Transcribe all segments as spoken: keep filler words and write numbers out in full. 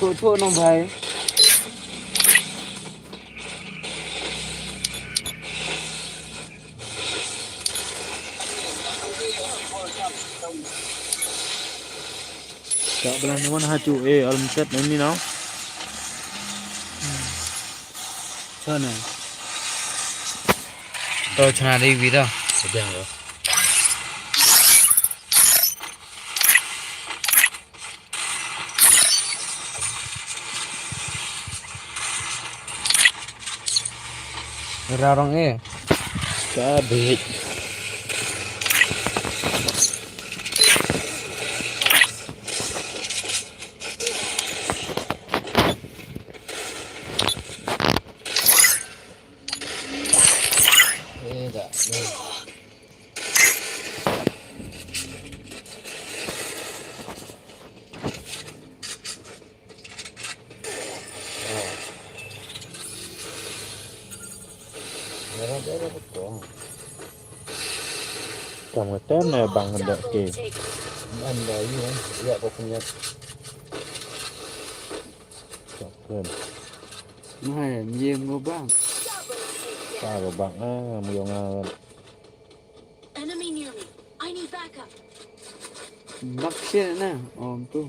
Cho, cho nong bhai. Ka bla ni wan ha chu e, al mset ni ni nau. Cho ne. To chna dei video. Sedang lo. Rarong e. Cabbage. Eh, dah. Kam ngetem ne bang ngendek ke. Ngan da yu, ya ko punya. Chocolate. Ngai, miem ngo bang. Ka ko bang, ah, muyong ngat. Enemy near me. I need backup. Bak sien na, om tu.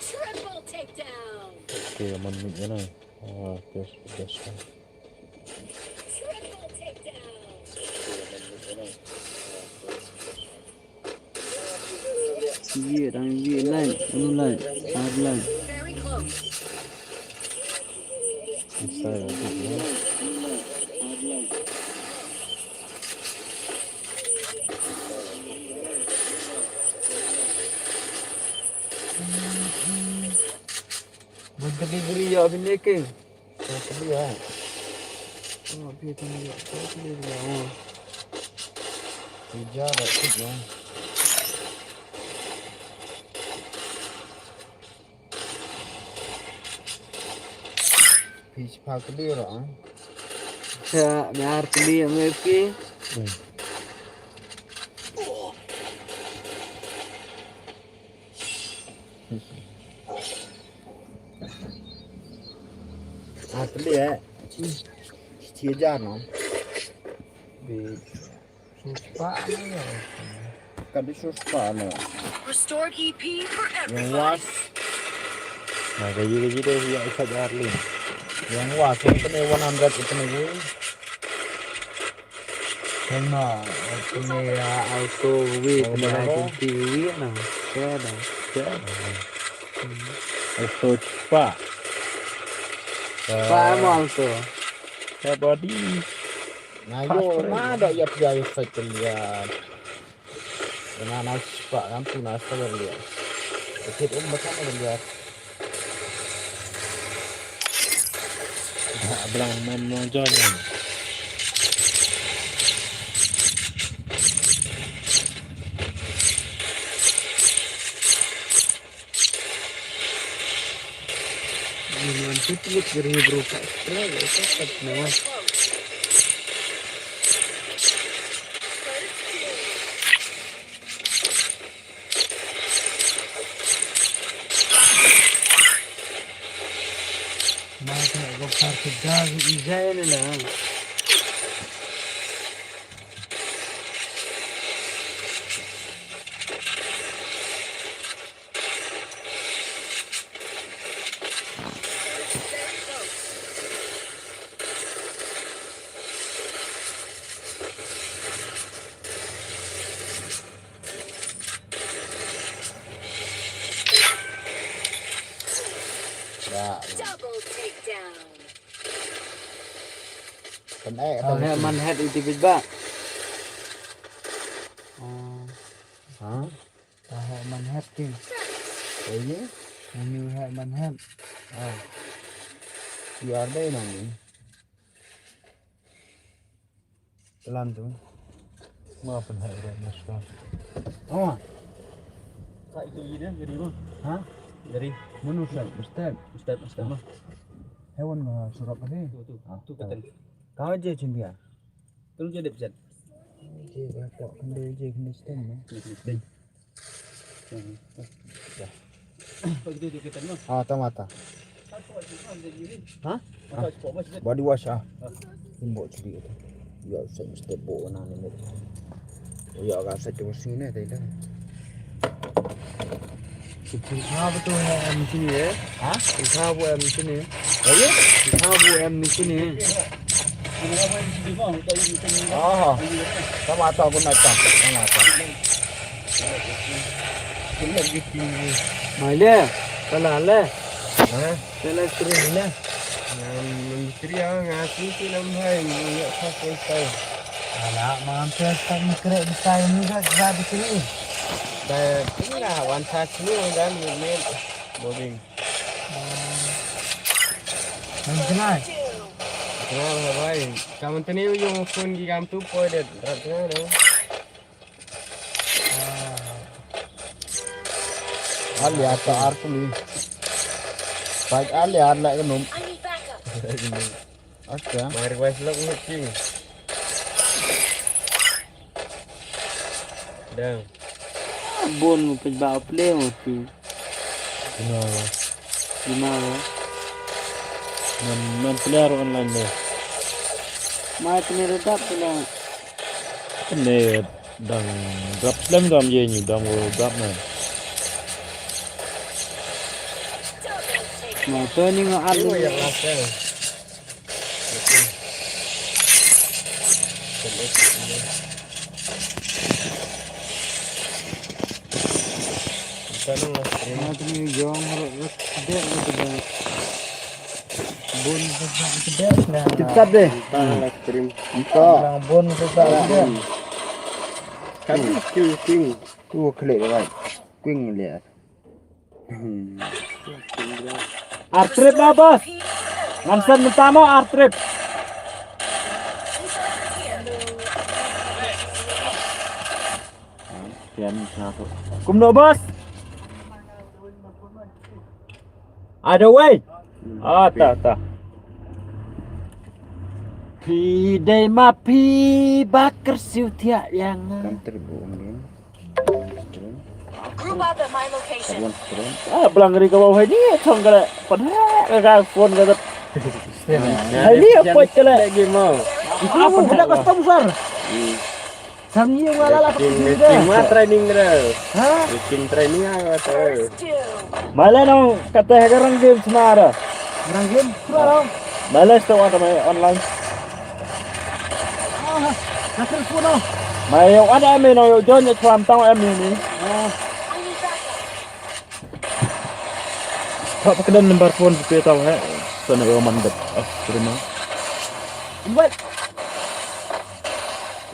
Triple takedown. Okay, aman mid na. Ah, okay, okay. Triple takedown. Ïa, dang ïa line, unu line, ar line. Bun delivery ïa bine ke. Ka phi ïa. Oh, phi tang ïa, ka phi ïa, oh. Phi ja da kit ïa. Phi spha kli ro, ah. Sa, me ar kli ïa me phi. Hmm. Ah, kli eh. Chia jar no. Bi suspa no. Ka di suspa no. Restored E P for everybody. Yang was. Na ka yi ka yi de ya isa jar li. Yang was yang kene one hundred itne wi. Kena, kena auto wi, kena agency wi na. Kena, kena. Auto cepat. Cepat emang auto. Cepat body. Nah, yo, ma da ya pia ya second ya. Kena na cepat kan tu na second ya. Sedikit um bakal dia. Blang man long jon man. Ni man tu tu kiri bro ka. Kira ya ka kat na. Ma ka go far ke da i jai ne na. Double takedown. Kan eh, ah, kan he man head iti bit ba. Oh. Ha? Ka heh man hep ki. Ini? Ini heh man hep. Ah. Biar deh nang ni. Lan tu. Ngapa nak dah masker? Oh. Ka itu ide dari mana? Ha? Dari mana ustaz? Ustaz. Ustaz, ustaz mah. Hewan mah surat apa sih? Tu, tu. Ah, tu kata. Kau aja cembiar. Terus jadi pesan. Aja dah kok kendai aja kendai stand mah. Kendai stand. Ya. Ah, ta mata. Ha? Ah, body wash ah. Imbo chiri ito. Yo, sa mesti bo na ni. Yo, ka sa tu sini tadi dah. Sukha bu tu em sini eh. Ha? Sukha bu em sini. Ayo. Sukha bu em sini. Ah, ta mata bu na ta. Ta mata. Mai le, kala le. Ha? Kala kri le. Ngam kri ah, nga kri kri lam hai, nga kri kri. Ala, mam kri kri kri kri, bisa ni ga ga kri. Ba, kri la, wan sa kri, wan dan ni ni. Boring. Ngam kri. Kri la, bai. Kamu tani ujung phone ki kam tu poi det, rat na dong. Alia ta ar puli. Pai alia ar la kenum. Oke. Mari wai selok ngut ki. Dang. Bon mu pej ba play mu ki. Kenapa? Kenapa? Nan nan player online deh. Mai kene redap pula. Kene dang drop lem dam ye ni dang wo drop na. Ma to ni nga alu. Ini yang last ya. Oke. Kita ni last stream. Ma to ni jong ro ro de ro de. Bun kita deh. Kita last stream. Kita. Bun kita deh. Kami kill king. Tu klik right. King lihat. Artrip ba bos. Ngan sen mentamo artrip. Pian satu. Kumno bos? Ada wei. Ah, ta ta. Phi dei ma phi ba kyrsiew thiah ïa nga. Kam terbuh ngin. Group up at my location. Ah, blang ri ka bau hai ni, thong ka le. Padahal ka phone ka. Hai ni apa ka le? Lagi mau. Apa dah kau tahu besar? Sam ni wala la. Team team ma training dah. Ha? Team training apa tu? Mala nong kata ha garang game semara. Garang game pura dong. Mala sto ada mai online. Ah, nak telepon dong. Mai yo ada mai nong yo join ya chuam tang em ni ni. Ah. Pak pakai dan number phone di peta he. Sana yo mandat. Ah, terima. Buat.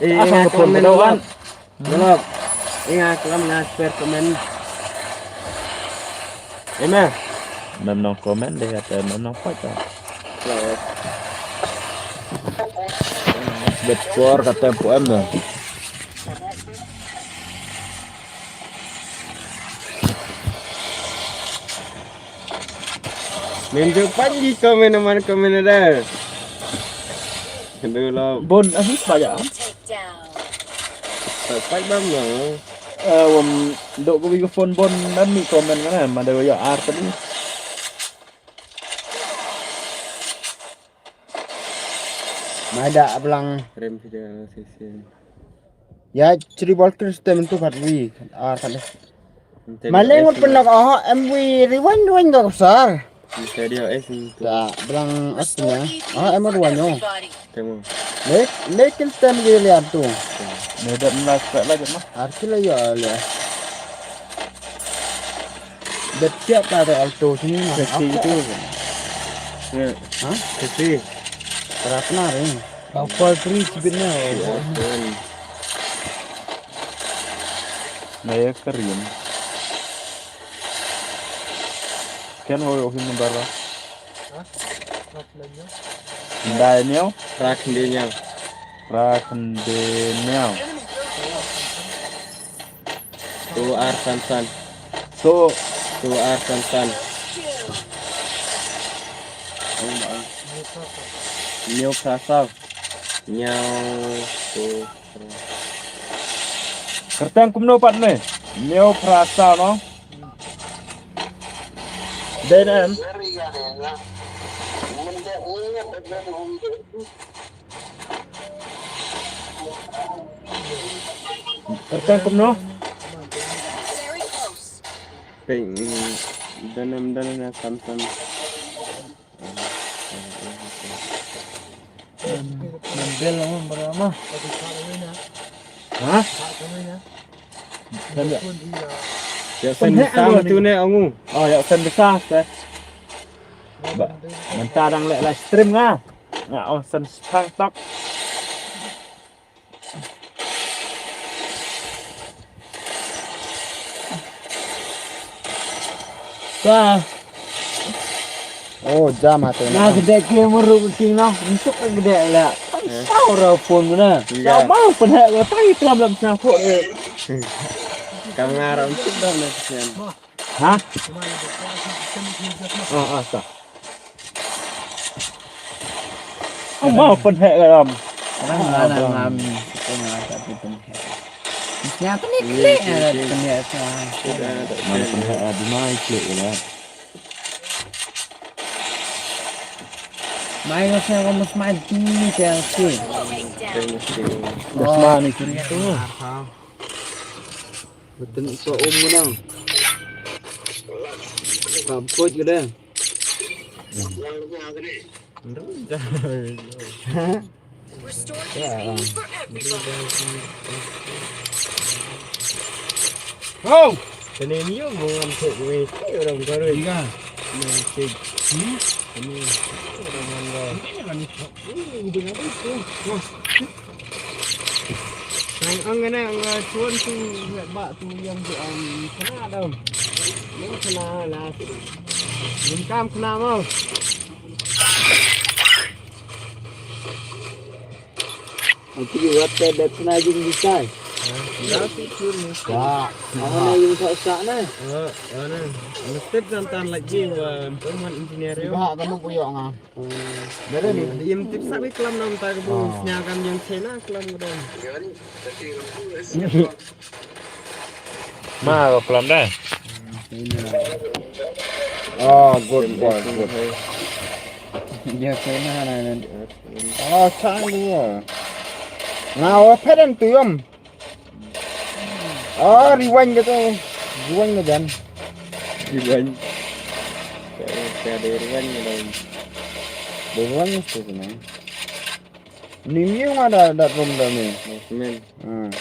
Eh, apa phone kau wan? Belum. Ingat, kalam nga share comment. Ema. Mem nong comment deh kata mem nong fight ta. Bet score ka tempo em dah. Mem jumpa di comment, aman comment ada. Aduh lah. Bon, ah, ni payah. Fight bam lah. Eh, wam dok ko bi ko phone bon nan mi comment ngana ma da ya ar tadi. Ma da ablang. Rem video sisi. Ya, chri bol Kristen tu kat wi. Ar kat. Maleng ngut penok oh, em wi riwan riwan gak besar. Bisa dia eh sini tu. Tak, belang asnya. Ah, em riwan nyo. Temo. Lek, lek Kristen dia lihat tu. Ne dat melas tak lagi mah. Arti lah ya lihat. Bet siap lah tu alto sini mah. Seksi gitu. Ya. Hah? Seksi. Terapna ring. Kau call free cibitnya. Naya Karim. Ken ho ho number ba. Daniel. Rakh Daniel. Rakh Daniel. Tu ar san san. Tu. Tu ar san san. Neo prasal. Neo tu. Kyrteng kumno pat ne? Neo prasal no. Dei na em. Kyrteng kumno? Pink. Dei na em, dei na em, Samsung. Bel mo bara ma. Ha? Kan ya. Ya sen bisa tu ne angu. Oh, ya sen bisa te. Ba, mynta dang leh live stream nga. Nga ong sen stang tok. Ka. Oh, jam hatu. Na gede ke muru ke king na. Untuk gede la. Kan saura phone na. Iya. Mau pun hak la tai tram lam sna ko. Kam ngarap untuk dah na kesian. Ha? Ah, ah, sa. Ong ma pynheh ka ram. Kadang nga na ngam, kita nga tak pynheh. Mesti apa ni klik ya pynheh sa. Mana pynheh di mai klik ya. Mai nga sa ko mas mai di ni ka si. Mas mai ni kuri tu. Betul so um menang. Kamput ke dah. Restore H P for everybody. Oh! Kene ni yo mo ngam thek we. Orang baru. Tiga. Ni thek. Hmm? Ini orang mana? Ini kan ni. Ini dia apa tu? Wah. Ang ang ne ang chuan tu ba tu yang tu ang kena dam. Yang kena lah. Yang kam kena mau. Nanti buat ke dat kena jing bisai. Ya tu tu ni. Ya. Mana yang tak sak ne? Eh, mana? Mesti tentang lagi wa perumahan engineer yo. Ba kamu puyok ngah. Dara ni. Im tip sa klam nam ta ka bu snya kam yang China klam ka dong. Ma ka klam da. Oh, good boy, good. Yang China na na. Oh, China. Na wa peden tu yom. Ah, rewind kata. Rewind na jan. Rewind. Ka, ka ada rewind na dalam. Rewind tu kena. Ni mi yang ada dat rom dah ni. Semen. Hmm.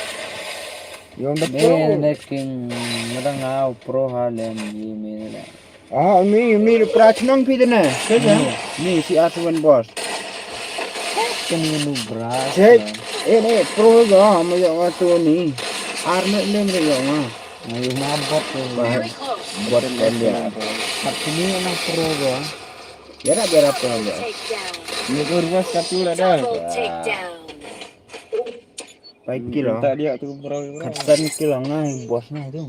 Yang dah pro. Ni king madang au pro ha lem ni mi ni dah. Ah, ni, ni pra chnong phi dene. Ni, ni si atuan bos. Kani nu bra. Cek. Eh, ni pro ga ma ya atu ni. Ar ne lem re ya ma. Ayo ma bot tu. Bot kan dia. Kat sini na pro ga. Biara biara pro ga. Ni ko ruas katu la da. Pai kilo. Tak dia tu pro. Kat san kilo ngai bos na tu.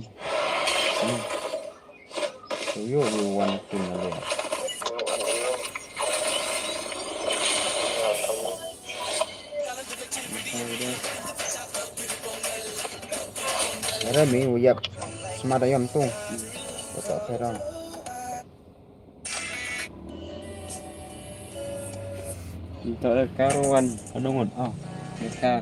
Yo, yo, one thing aja. Ada mi uyap semadayam tu. Kata terang. Minta karuan. Anu ngut. Oh, minta.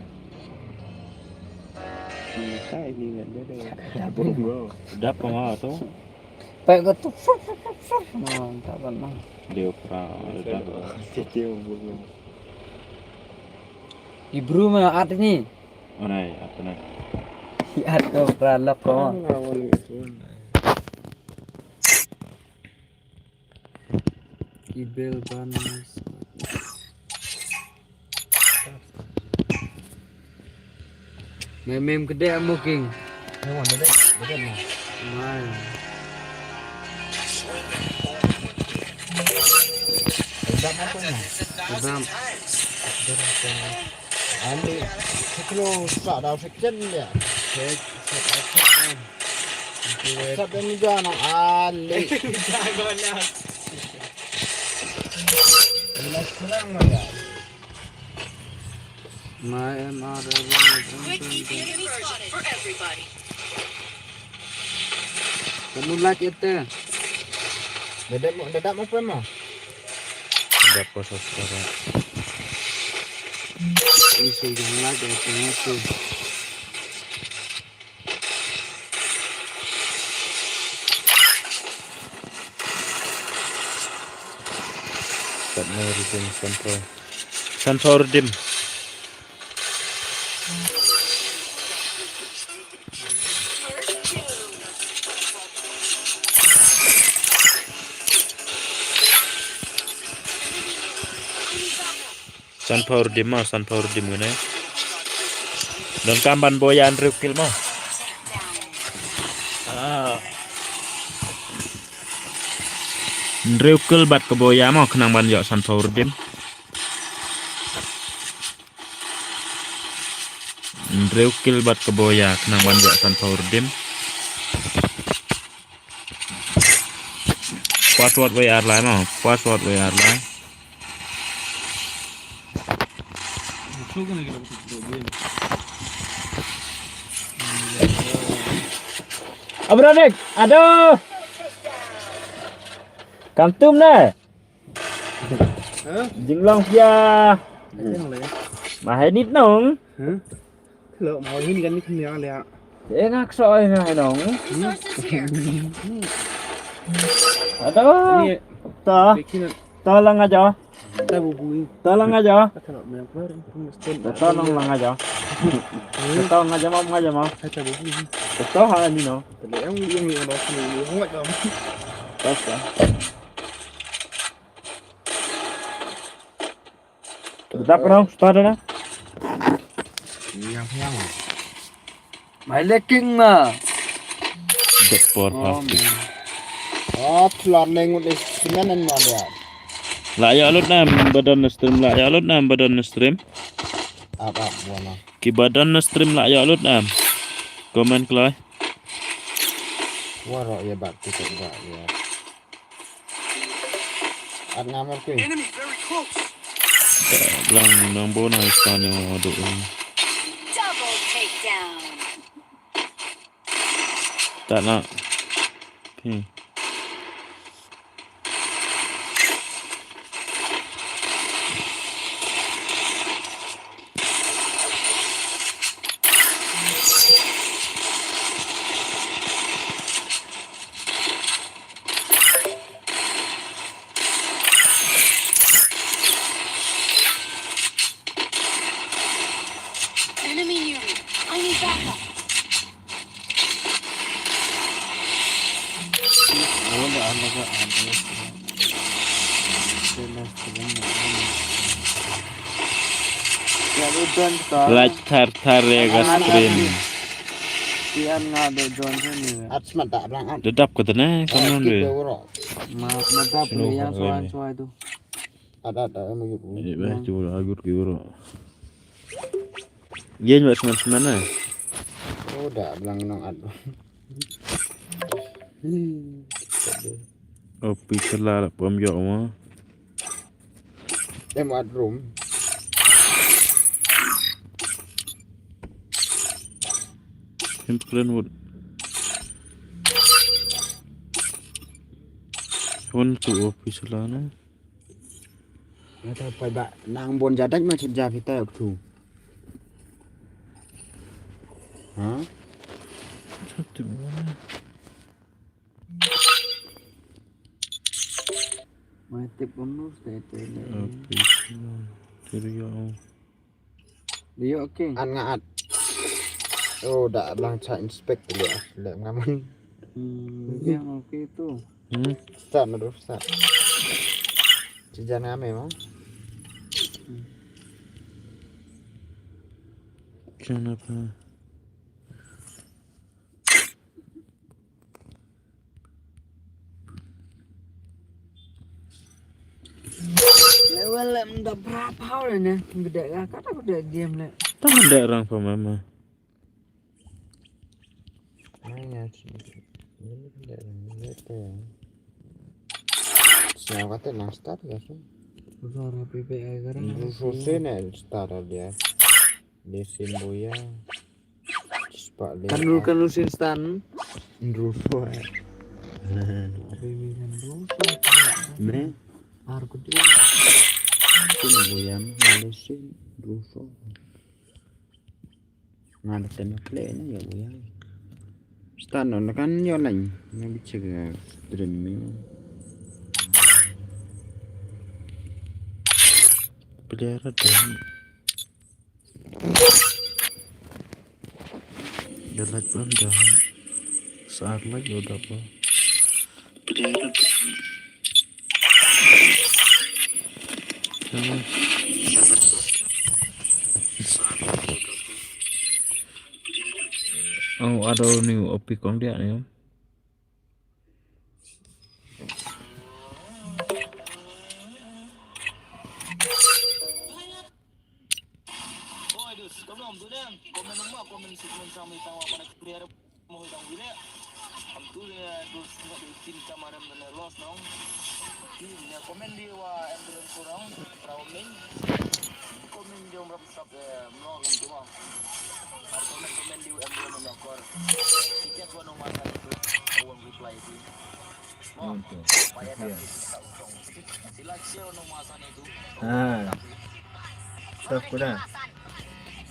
Minta ini ngat deh. Dah pun gua. Dah pun gua tu. Pek ko tu. Nah, tak kan mah. Dia pernah ada. Dia pun. Ibru ma at ni. Oh, nai, at nai. At ko pra lap ko. Ibel ban. Mem mem kede mo king. Mai. Adam. Ani, kiklo sa da section dia. Cek, cek, cek. Sab ni jana ali. Jago lah. Ini kurang mana? My M R. Kamu like it there. Dadap mo, dadap mo, pun mo. Dadap ko sa sekarang. Isi jangan lagi, isi itu. Kat mo redeem sample. Sample redeem. San power dim ma, san power dim ngene. Don kam ban boya hynriew kill ma. Ah. Hynriew kill bad ka boya ma, khnang ban ïoh san power dim. Hynriew kill bad ka boya, khnang ban ïoh san power dim. Password wei ar lai ma, password wei ar lai. Abranik, aduh. Kam tum ne. Hah? Jinglong pia. Hah? Ma hai nit nong. Hah? Lo, mo hin kan ni khnia le. Eh, ngak so ai ngai nong. Aduh. Ni. Ta. Bikin. Ta lang aja. Ta bubu. Ta lang aja. Kata nak main keluar. Ta nong lang aja. Ta lang aja, mau aja, mau. Kata bubu. Ta ha ni no. Tadi yang yang yang dah sini. Yang buat kamu. Tas ta. Dap rong, start na. Yang yang. Mai leking ma. Dek por plastik. Oh, plan neng ngut semen en ma dia. La ïa lut nam badon stream, la ïa lut nam badon stream. Ap ap bona. Ki badon stream la ïa lut nam. Comment kloi. Waro ya bak tu tak bak ya. At ngamar kui. Enemy very close. Blang nang bona ispan yang adu. Double takedown. Tak nak. Okay. Enemy near me. I need backup. Like thar thar ya ka stream. Ki an nga de don ni. At smat dak blang at. Dedap ka tene kam non de. Ma ma dap ni yang soan soan tu. Ada ada yang gitu. Ni bah tu agut ki uro. Yen wat semen-semen eh. Oh dak blang nong at. Oh pi sela la pom yo ma. Em at room. Him klen wut. Hon tu oh pi sela na. Nga ta pai ba nang bon jadaj ma chit ja phi ta ok thu. Ha? Satu mana? Mai tip bonus te te. Api. Teriak. Dio king. An nga at. Oh, da blang cha inspect le le ngaman. Hmm, yang oke tu. Hmm. Start na dulu start. Ci jan ngam eh, Mang. Kenapa? Level em da berapa orang ni? Gede lah, kata gede game le. Tang da orang pemama. Nanya sih. Ini tidak ada. Siapa tu nang start ya sih? Udah rapi pe agar. Rusuh sih nih start dia. Dia simboya. Cepat dia. Kan dulu kan lu sin stan. Rusuh. Rapi kan rusuh. Me, ar ko de. Sino voy a me, le sin, ruso. Nga da ten play na ya voy a. Start no na kan yo nang. Nga bicha ga stream ni. Player ada. Dia like belum dah. Saat like udah apa? Sama. Oh, ada ni opik kong dia ni. Ah. Stop ko da.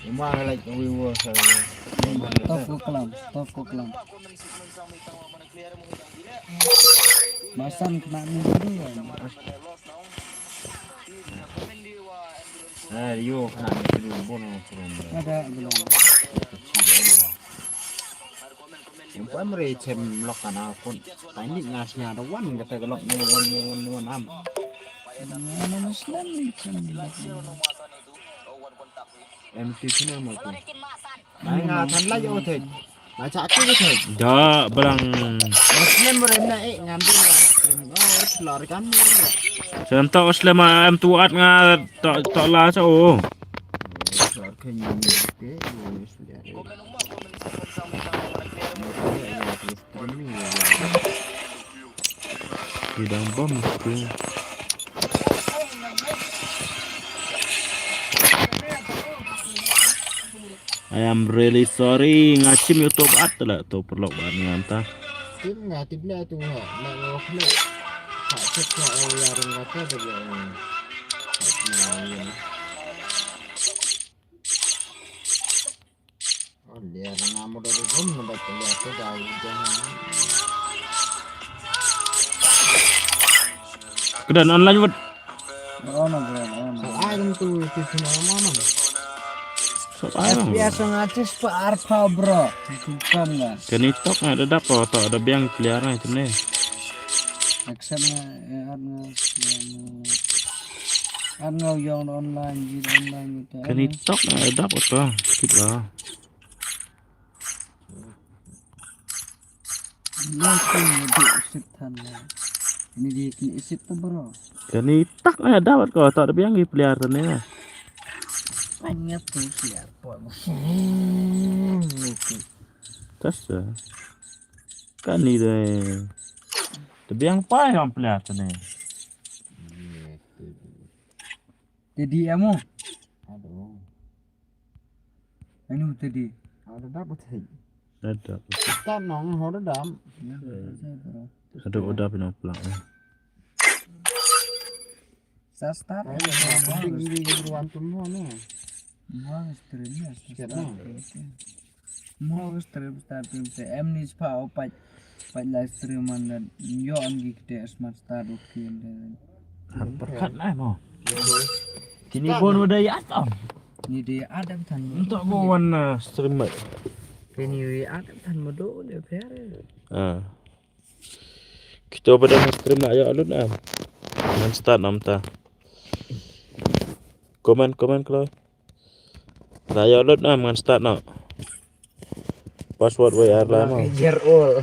Uma like we were. Stop ko klam, stop ko klam. Masan kena ni dulu ya. Ah, yo kena ni dulu bono. Ada belum. Yung pa mre chem lok kana kun. Tiny nga snya da wan kata ga lok ni wan ni wan ni wan am. Nga na Muslim ni chem lok ni. Em ti sina ma ku. Mai nga than la yo the. Mai cha ku the. Da, barang. Muslim mre na e ngam din la. Oh, lor kan ni. Sen to Muslim em tu at nga to to la cha o. Lor kan ni ke. Ki dang bom tu. I am really sorry. Nga shim YouTube at la tu perlu ban ngam ta. Tim nga tim la tu ha. Na ngok le. Ha chet ha ya rung kata de ya. Kedan online buat. Ai dum tu tu sini mana? Sok ai bang. F P S ngatis pa arpa bro. Tukam ga. Kani tok nga da dap ko tok da biang clear na itu ne. Accept nga ya nga. An nga yong online, jin online gitu. Kani tok na dap auto. Kit lah. Ni kini di isip than na. Ini di kini isip tu bro. Kani tak na dap ko tak ada biang player than ni. Banyak tu siapa. Tas tu. Kani deh. Tebiang pai yang player than ni. Tadi amo. Aduh. Anu tadi. Ada dap betul. Ada. Tak nong ho dap. Ada udah pinang pulang. Sa start. Ada ding di ruang tu mo no. Mo stream ya. Mo stream start stream se em ni spa opat. Pat live stream man dan yo am gi kete smart start okay dan. Perkat lah mo. Kini bon udah ya tau. Ni dia ada tan. Untuk go wan stream. Kini wi ada tan mo do de per. Ah. Kita pada stream nak ya lut am. Man start nam ta. Komen komen kalau. Dah ya lut am man start nak. Password W R lah mo. Ejer ol.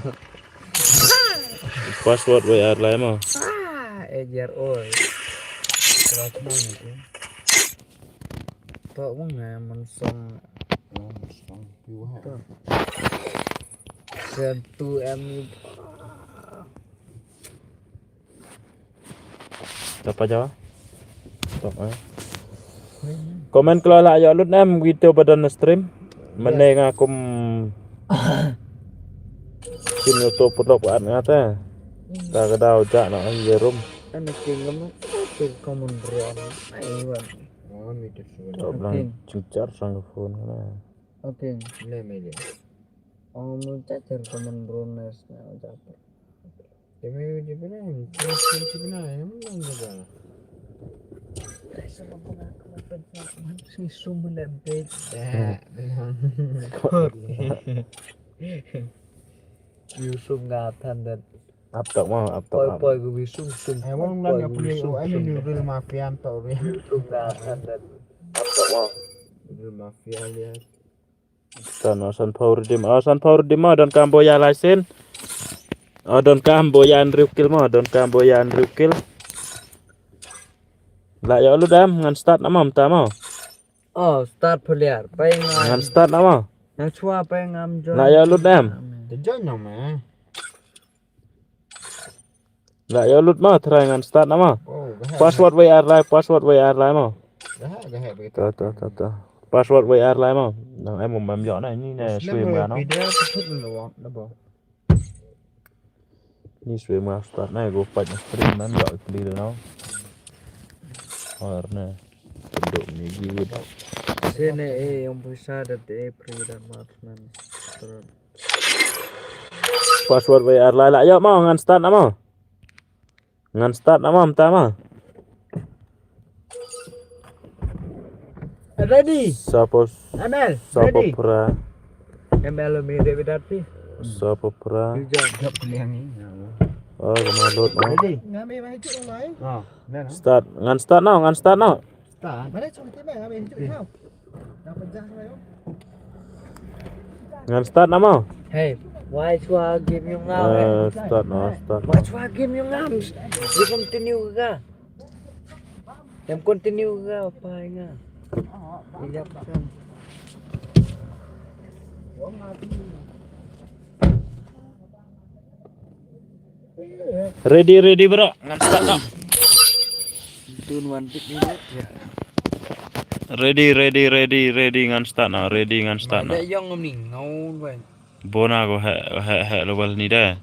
Password W R lah mo. Ah, ejer ol. Kelas mana tu? Tok mana mensong. Mensong piwa. Satu M. Apa jawa? Stop eh. Komen kalau lah ya lut em gitu badan stream. Mane nga kum. Sim YouTube pulok an ngate. Ka ka dau ja na ang jerum. Ana king kama, king common run. Ai wan. Oh, mi tu sudah. Tok blang. King. Cucar sang phone kana. Okay. Le me le. Oh, mu cacar common runners na cacar. Dia me dia pernah, dia pernah, dia pernah, dia pernah. Si sum lem page. Eh, bilang. Yusum ngatan dan Ap tok mo, ap tok, poi ap. Poi gu wi sum sum. Eh, wong lang poi ya gu wi punya sum, oh, ini sum. Ni real mafia tok ni. Sum na kan dan ap tok mo. Real mafia ya. San, oh, san power dim. Oh, san power dim mo, don kam bo ya license. Oh, don kam bo ya Andrew kill mo, don kam bo ya Andrew kill. La ya lu dam, ngan start na mo, ta mo. Oh, start player. Pai ngan. Ngan start na mo. Ngan chwa pai ngam join. La ya lut em. Te join na me. La ya lut mo, try ngan start na mo. Oh, gahe. Password wei ar lai, password wei ar lai mo. Gahe, gahe begitu. To, to, to, to. Password wei ar lai mo. Nang em mem yo na ni ne sui mo no. Video tu tu lo, na bo. Ni sui ma start na go fight na stream nan da clear na. Har na. Dok ni gi da. Sene e yang bisa dat e pri dan mat nan. Password wei ar lai la. Yo mo ngan start na mo. Ngan start na mo, mynta mo. Ready. Sapo, Amel, sapo ready. Pra. Amel, me de bedat pi. Sapo pra. Jap kuliah ni. Oh, kena load mo. Ready. Ngambil mai tu mai. Oh, dah. Start, ngan start now, ngan start now. Start. Mana cuma kita ngambil tu. Ngan start na mo? Hey, why chwa game yung ngam? Eh, start na, start. Why chwa game yung ngam? Di continue ka. Yang continue ka pa nga. Iya pa. Ready, ready, bro. Ngan start na. Tun wan tik ni, bro. Ya. Ready, ready, ready, ready, ngan start na. Ready, ngan start na. Ada yang ni ngau wan. Bona ko he, he, he, lo bal ni da.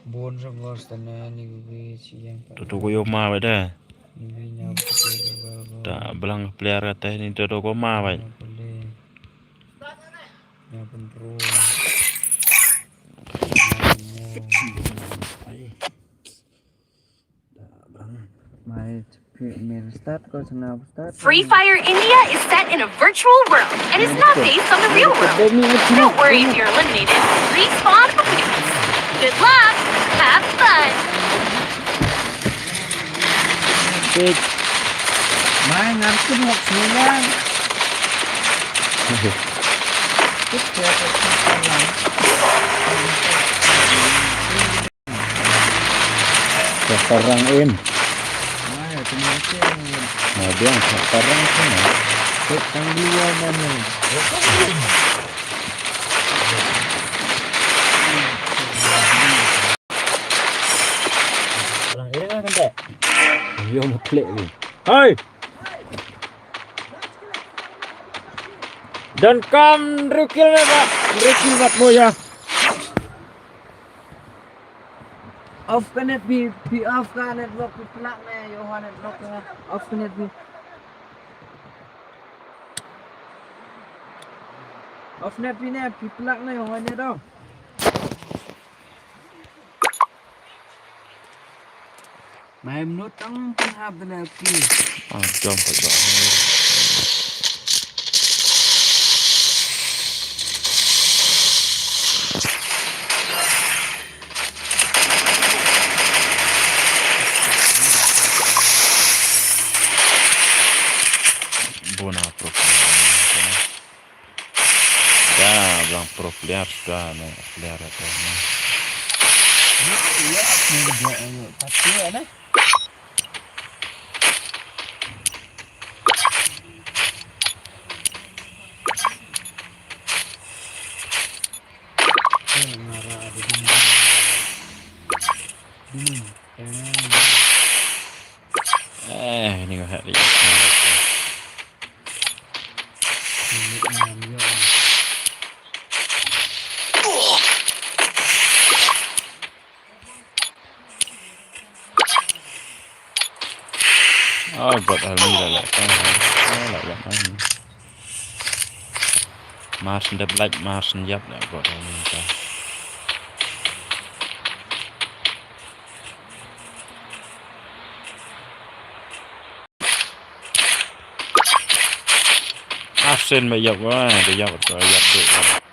Bon sa gos tana ni bi si yang. Tutu ko yo ma ba da. Ni bi nyam. Da belang player kata ni tutu ko ma ba. Nyam pun pro. Free Fire India is set in a virtual world and is not based on the real world. Don't worry if you're eliminated. Respawn wins. Good luck. Have fun. Mai ngan tu lok semua. Sa parang in. Mai tu mai tu. Nah, dia sa parang tu. Tang dua mana? Parang in kan tak? Yo, muklik ni. Hai. Dan kam rukil na ba. Rukil bat mo ya. Off ka net bi, bi off ka network bi plak ne, yo ha network ne. Off ka net bi. Off net bi ne, bi plak ne, yo ha net do. Mai mnut tang pynhap penalti. Ah, jump, jump. Bona pro player. Da, blang pro player suda ne, player tu ne. Ya, ya, ya, ya, ya, tapi ada. Eh, ini nggak ada. Oh, God, hal ni la la ka. Oh, la la ka. Mars ndep lak, Mars ndep la, God, hal ni ka. Asen ba yap wa, da yap, da yap, da yap.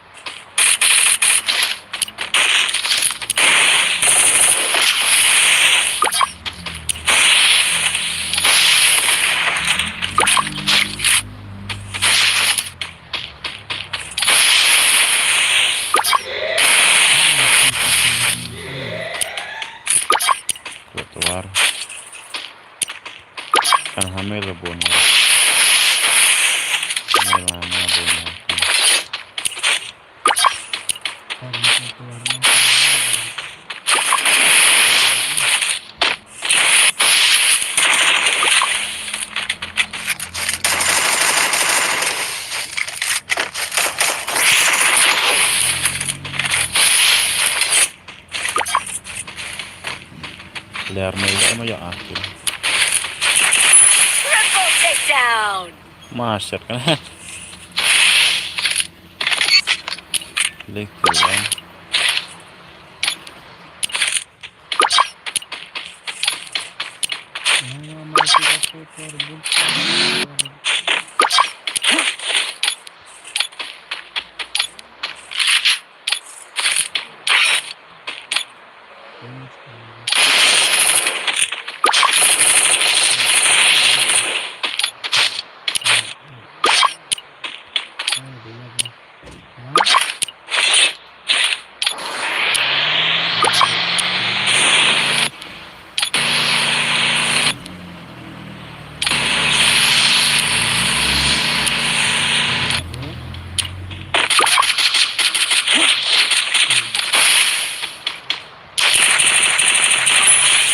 Kuat war. Kan hamil bun. Hamil mama bun. Ler mai ya ma ya akil. Triple takedown. Mashat kan. Lekil kan.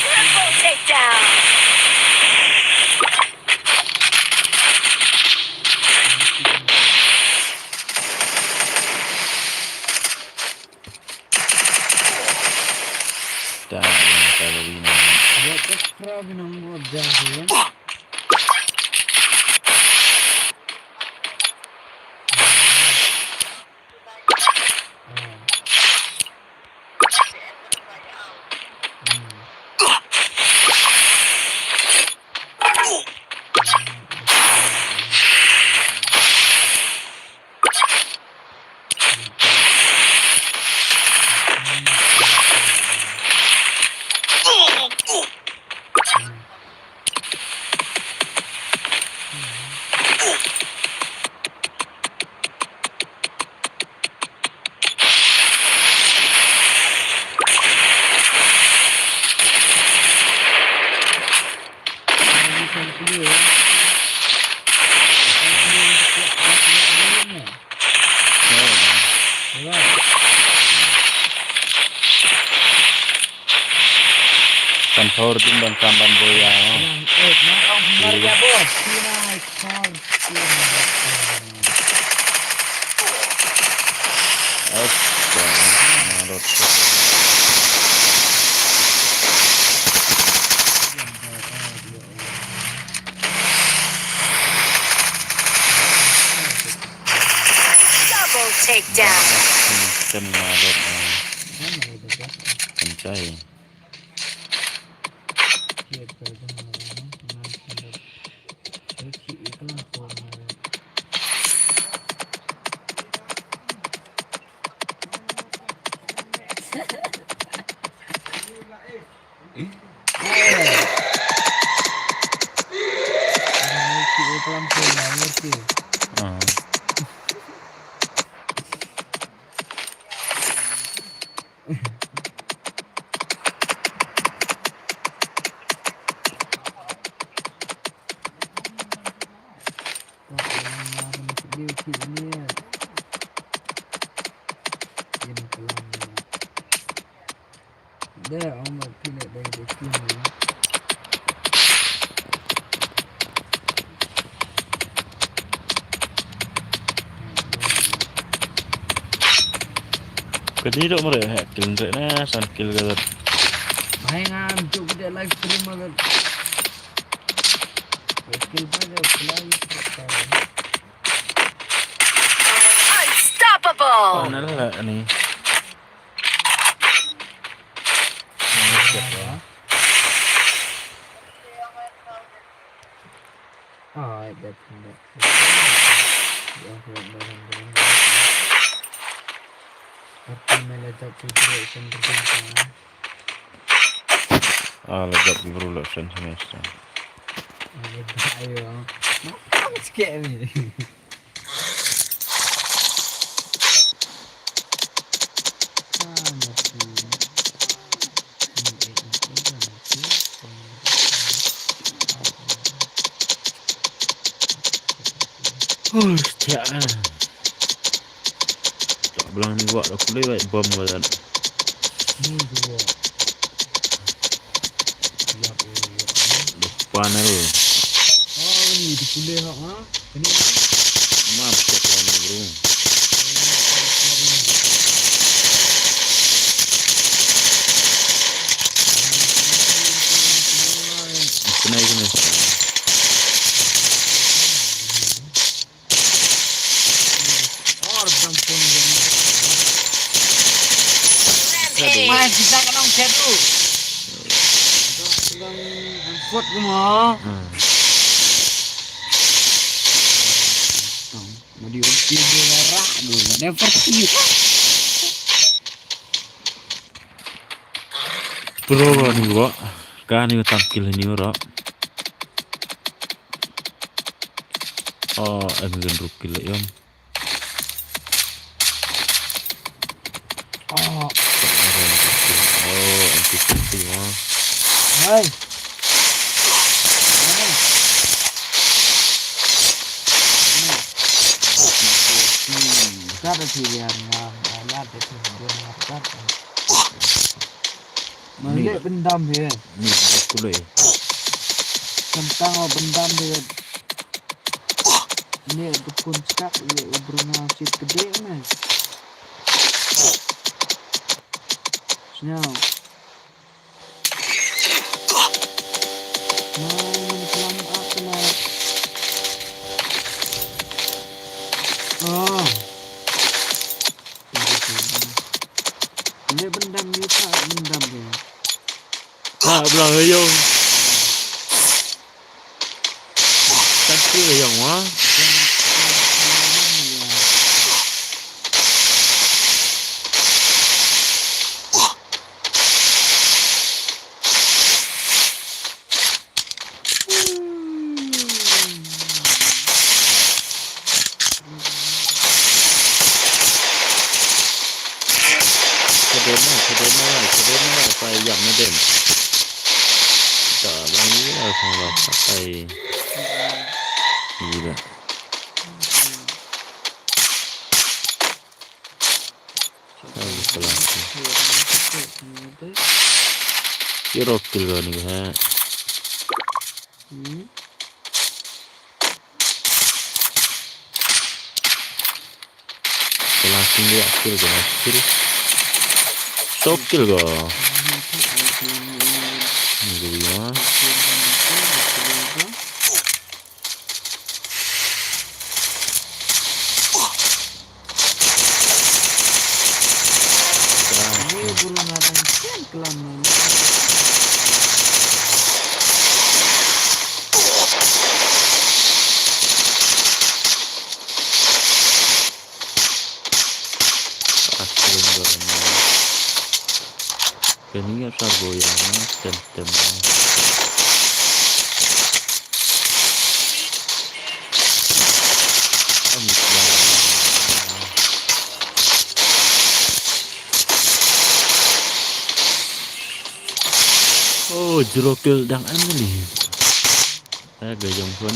Triple takedown. Da, da, da, da, da. What the problem with that? Kan power din ban kam ban boya. Double takedown. Kan cai. Kadi dok mare ha kill re na san kill galat. Bhai ngam juk de live stream galat. Unstoppable! Panel lah ni. Ah, I bet. Ah, la jap ki bru la send sms. Ai, ba, ayo. Mak, mak, sikit ni. Ah, mati. Oh, sikit ah. Tak belang ni wak dah pulih baik bom kau dan. Ni dua. Yap, yap, yap. Depan tu. Oh, ni dia pulih hak ha. Ini. Mam tak kau ni bro. Kena kena. Rampage. Mai, kita kena ong chat tu. Kita sedang angkut ke mah. Hmm. Mau diungkit dia, rak tu. Never see. Pro ni bro. Ka ni tam kill ni bro. Oh, em gen ruk kill yom. Oh. Oh, M P fifty, ha. Hai. Kat da ti yang ngam, alat da ti yang ngam, kat. Malik bendam dia. Ni, aku leh. Tentang bendam dia. Ni dukun cak ye Bruna sit kedek ni. Senyau. Mai, mani kelam ak kena. Oh. Ni bendam ni tak bendam dia. Tak belah ayong. Tapi ayong ah. Kedema, kedema, kedema, apa yang ngedem. Tak lagi lah, salah pakai. Gila. Kiro kill ni ha. Hmm. Kala kill dia kill dia kill. Sok kill go. Ni dia. Ni buru ngarang kian kelam ni. Asin banget. Kani ïa sar goyang, tem tem. Oh, jerokil dang am ni. Eh, gayung pun.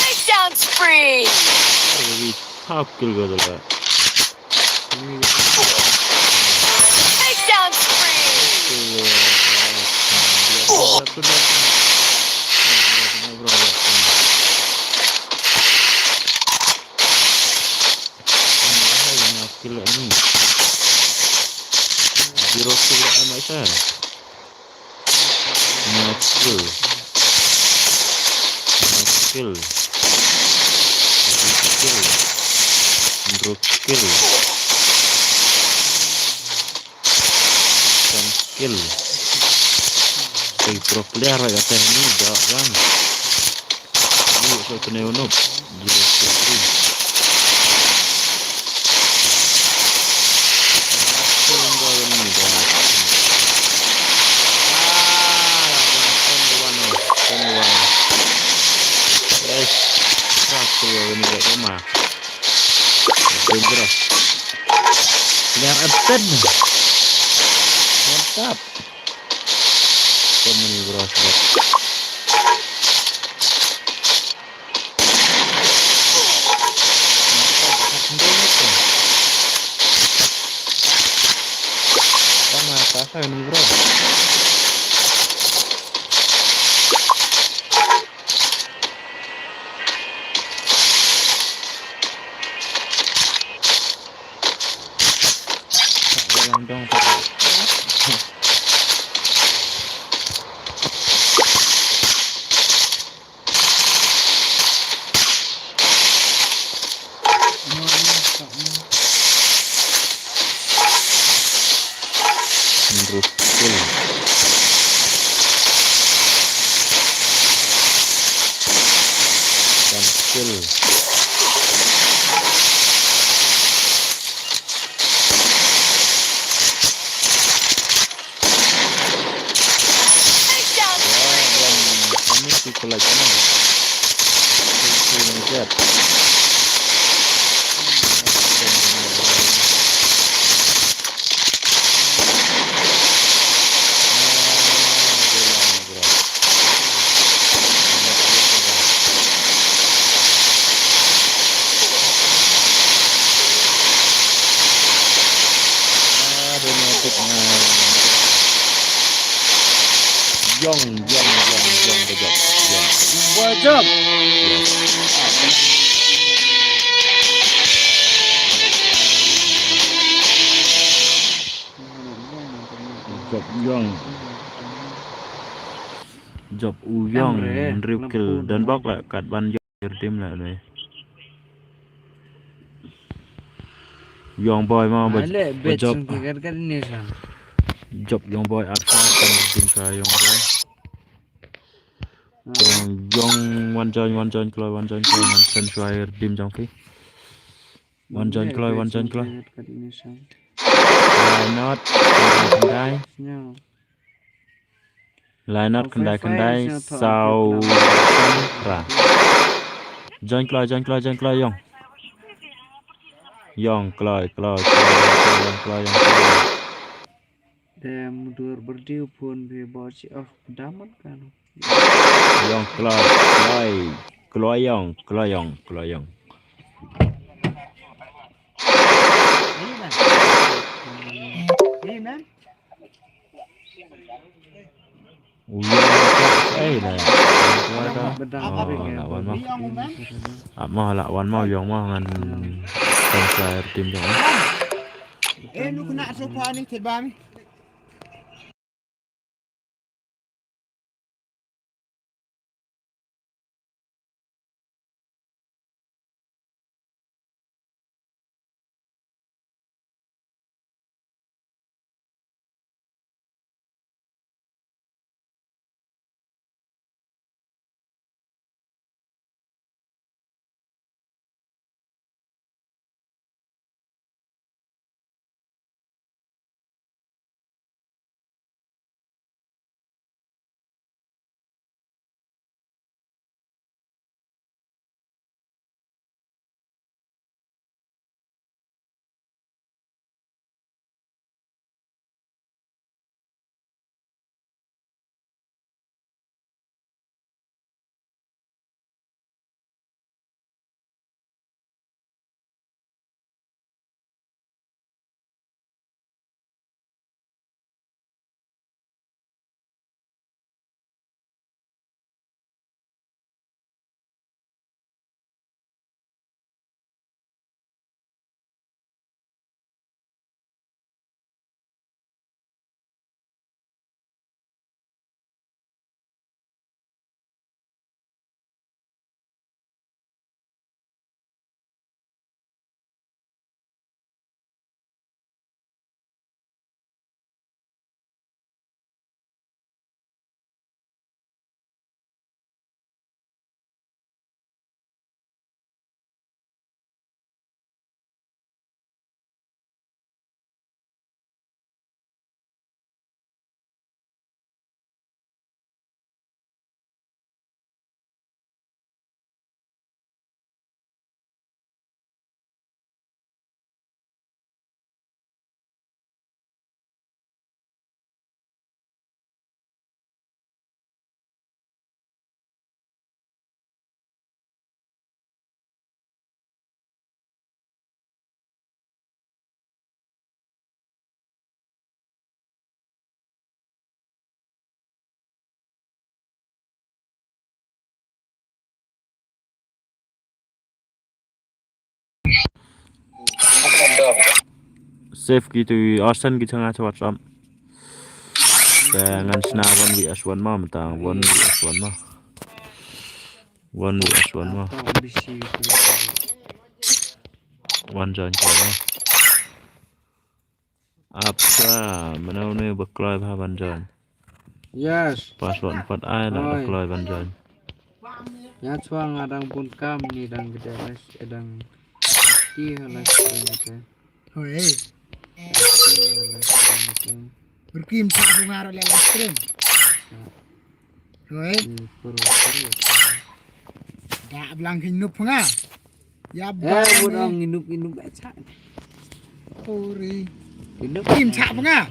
Takedown spree. Half kill ko dala. Takedown spree. Kill ni. Zero kill lah, mai sa. Lima kill. Lima kill. Tujuh kill. Hynriew kill. San kill. Tei pro player ba ïa teh ni da bang. Ni ko tene unuk. Zero kill three. Satu ni dah. Ah, lah, lah, ten one, oh, ten one. Yes. Satu ni dah rumah. Dangerous. Player Aten. Mantap. Kemuni bro sebab. Tama, tasa ni bro. Rukul. Kampil. Yong, yong, yong, yong, good job. Yong. Good job. Job yong. Job u yong. Hynriew kill. Don bok la kat ban yong. Team la le. Yong boy ma ba. Job. Job yong boy arsa kan team sa yong boy. Yong, yong, wan join, wan join kloi, wan join kloi, wan join kloi, team jong phi. Wan join kloi, wan join kloi. Why not? Khyndai, khyndai. Lai nat khyndai khyndai saw. Join kloi, join kloi, join kloi yong. Yong kloi, kloi, kloi, yong kloi, yong kloi. Dem dur berdiu pun be bochi of daman kan. Yong kloi, kloi, kloi yong, kloi yong, kloi yong. Hey man. Uya ka ai la. Uya ka. Oh, la wan ma. Ap ma la wan ma yong ma ngan sponsor team jong. Eh, nu kena sofa ni, tebam. Save ki tu, oh, send ki cha nga cha WhatsApp. Te ngan shna one vs one mo, mynta one vs one mo. One vs one mo. Wan join ko mo. Apsa, mano ne ba kloi ba ban join. Yes. Password pat ai la ba kloi ban join. Ya chwa nga dang bun kam ni dang gede les, eh, dang ti ha les dang gede. Hoi. Berkim sa bunga ro le les stream. Hoi. Hmm, puru, puru. Da blang kin nup nga. Ya ba. Eh, buat orang nginuk-nginuk aja. Sorry. Nginuk. Kim chak panga.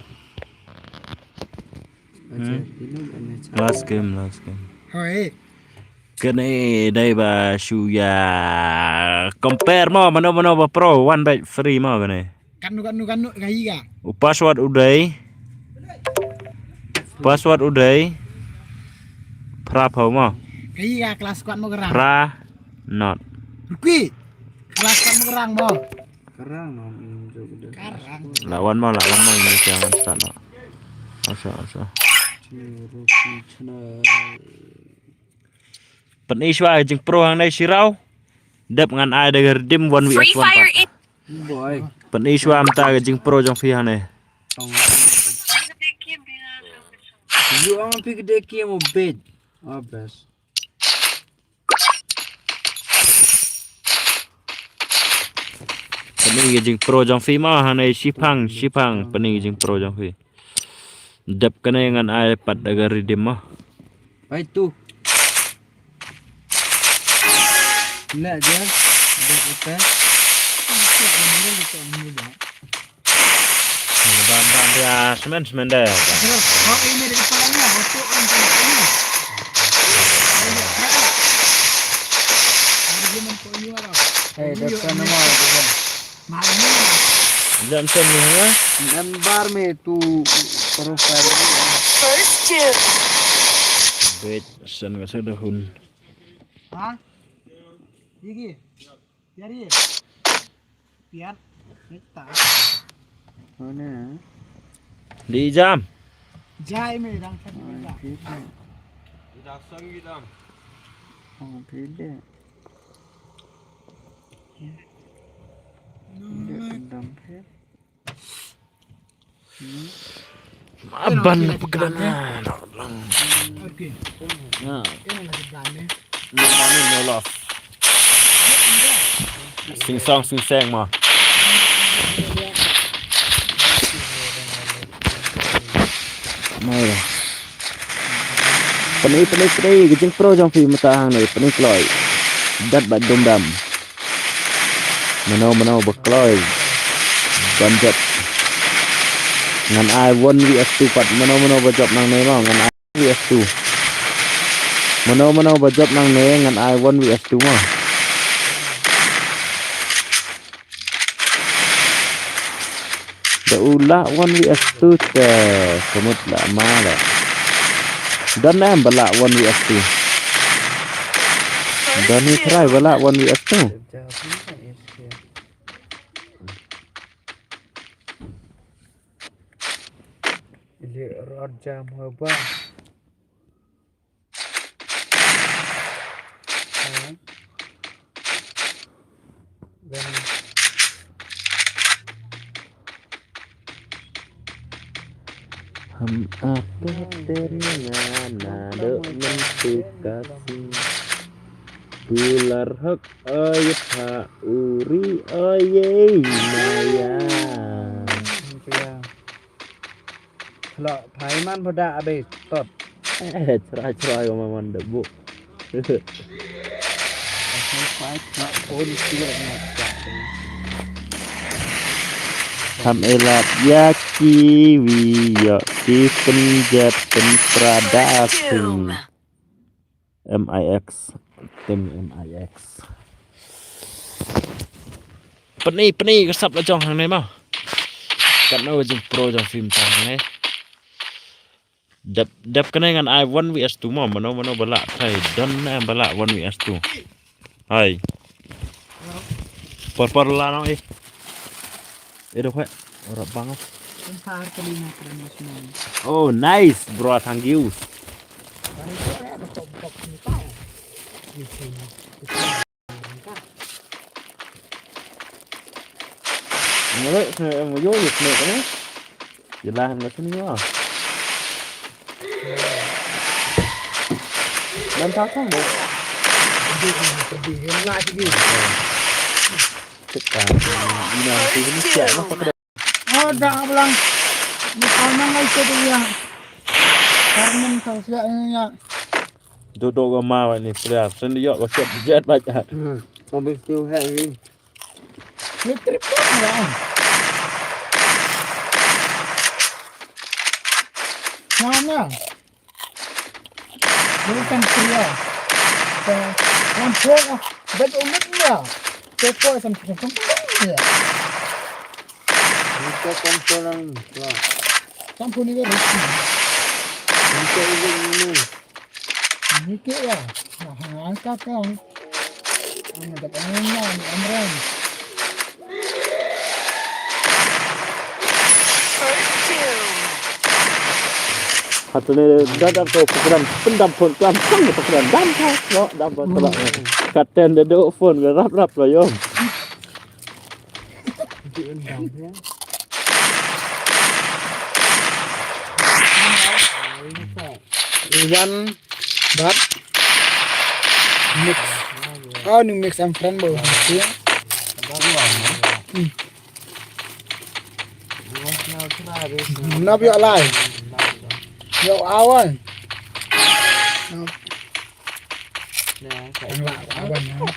Aja, hmm. Nginuk aja. Last game, last game. Hoi. Kane dei ba shu ya compare mo, mano mano ba pro, one bite free mo kane. Kanu kanu kanu kayi ka. U password u dei. Password u dei. Pra pau mo. Kayi ka class squad mo kerang. Pra not. Rukui. Class squad mo kerang mo. Kerang no, minum jauh udah. Kerang. Lawan mo, lawan mo, ini jangan start no. Asa, asa. Rukui channel. Pyni shwa ka jingpro hangne shiraw. Dep ngan ai da ka redeem one vs one pat. Boy. Pyni shwa mynta ka jingpro jong phi hangne. Yu ang phi ka deki mo bed. Ah, best. Pyni ka jingpro jong phi mo hangne shipang, shipang. Pyni ka jingpro jong phi. Dep kane ngan ai pat da ka redeem mo. Pai tu. Leh je. Dep utai. Ban ban dia semen semen deh. Hey, dep kan nama tu kan. Jam sen ni ha? Nambar me tu profile. First kill. Wait, sen ka sa dahun. Ha? Digi. Yari. Piat. Nita. Mana? Di jam. Jai me dang sa. Dah sang di dam. Oh, tidak. Tidak dendam, ya. Hmm. Aban na pagdana. Okay. Ya. Ini lagi dane. No money, no love. Sing song, sing seng mo. Mai. Pyni, pyni, pyni, ka jingpro jong phi mynta hangne, pyni kloi. Dat ba dum dam. Mano, mano ba kloi ban jop. Ngan ai one vs two pat, mano, mano ba jop nangne mo, ngan ai one vs two. Mano, mano ba jop nangne, ngan ai one vs two mo. Da u lah one vs two te, ka mut lah ma da. Don em ba lah one vs two. Don hi trai ba lah one vs two. Ili rot jam haba. हम आपको तेरे नाना दो मन तू काफी Bular hok oi pha uri oi maya. Khlok phai man pha da abe tot. Eh, chrai chrai ko man da bu. Phai khlok pon siwek na. Ham elat ya kiwi yo ki penjat penprada sing. M I X, tim M I X. Pyni, pyni ka sap la jong hangne mo. Katno jingpro jong phi mynta hangne. Dep, dep kane ngan ai one vs two mo, mano mano ba lah, trai don ne ba lah one vs two. Hai. Por por la no eh. Eh, dok, eh. Ora bang. Kan par kali na kena mas man. Oh, nice, bro. Thank you. Kan itu ya, betok-betok ni tau. Ngore, eh, mo yo, yo, sne, eh. Jelas, nggak sini, ya. Dan pasang, bro. Pedih, pedih, yang lah, sini. Cek, ah, ini, ini, ini, siap, apa, Oh, dah bilang. Ni kau nang ai tu dia. Karena kau siap ni ya. Duduk ke mau ni, pria. Sendiri, ya, kau siap jet baca. Hmm, habis tu, hai ni. Ni trip tu lah. Mana? Bukan pria. Kan, kan, kan, bet ulit dia. Teko sam sam sam ya. Kita kan seorang lah. Sampu ni kan. Kita ini ini. Ini ke ya. Nah, angkat kan. Ang nagtatanong na ni Amran. First kill. Hato ne dadap to program pendam phone klam sang program dam tha no dam ba tla. Katen de do phone ga rap rap la yom. Iwan. But mix. Oh, ni mix and friend bo. Hmm. Nop yo lai. Yo awan. Nop. Ang la awan, ha.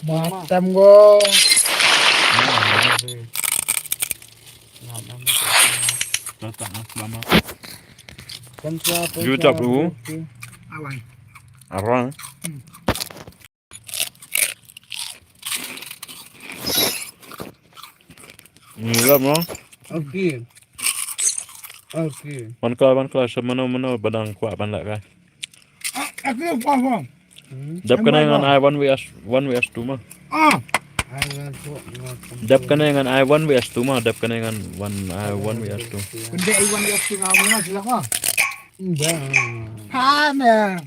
Matam go. Juta puluh. Awan. Arang. Ngilam no. Okay. Okay. Wan kla wan kla sa mano mano badang kwah ban lak ka. Aku apa apa. Dep kane ngan ai one V S one V S two ma. Ah. Dep kane ngan ai one V S two ma. Dep kane ngan one ai one V S two. Kende ai one V S two ngan ma sila ma. Ba. Ha na.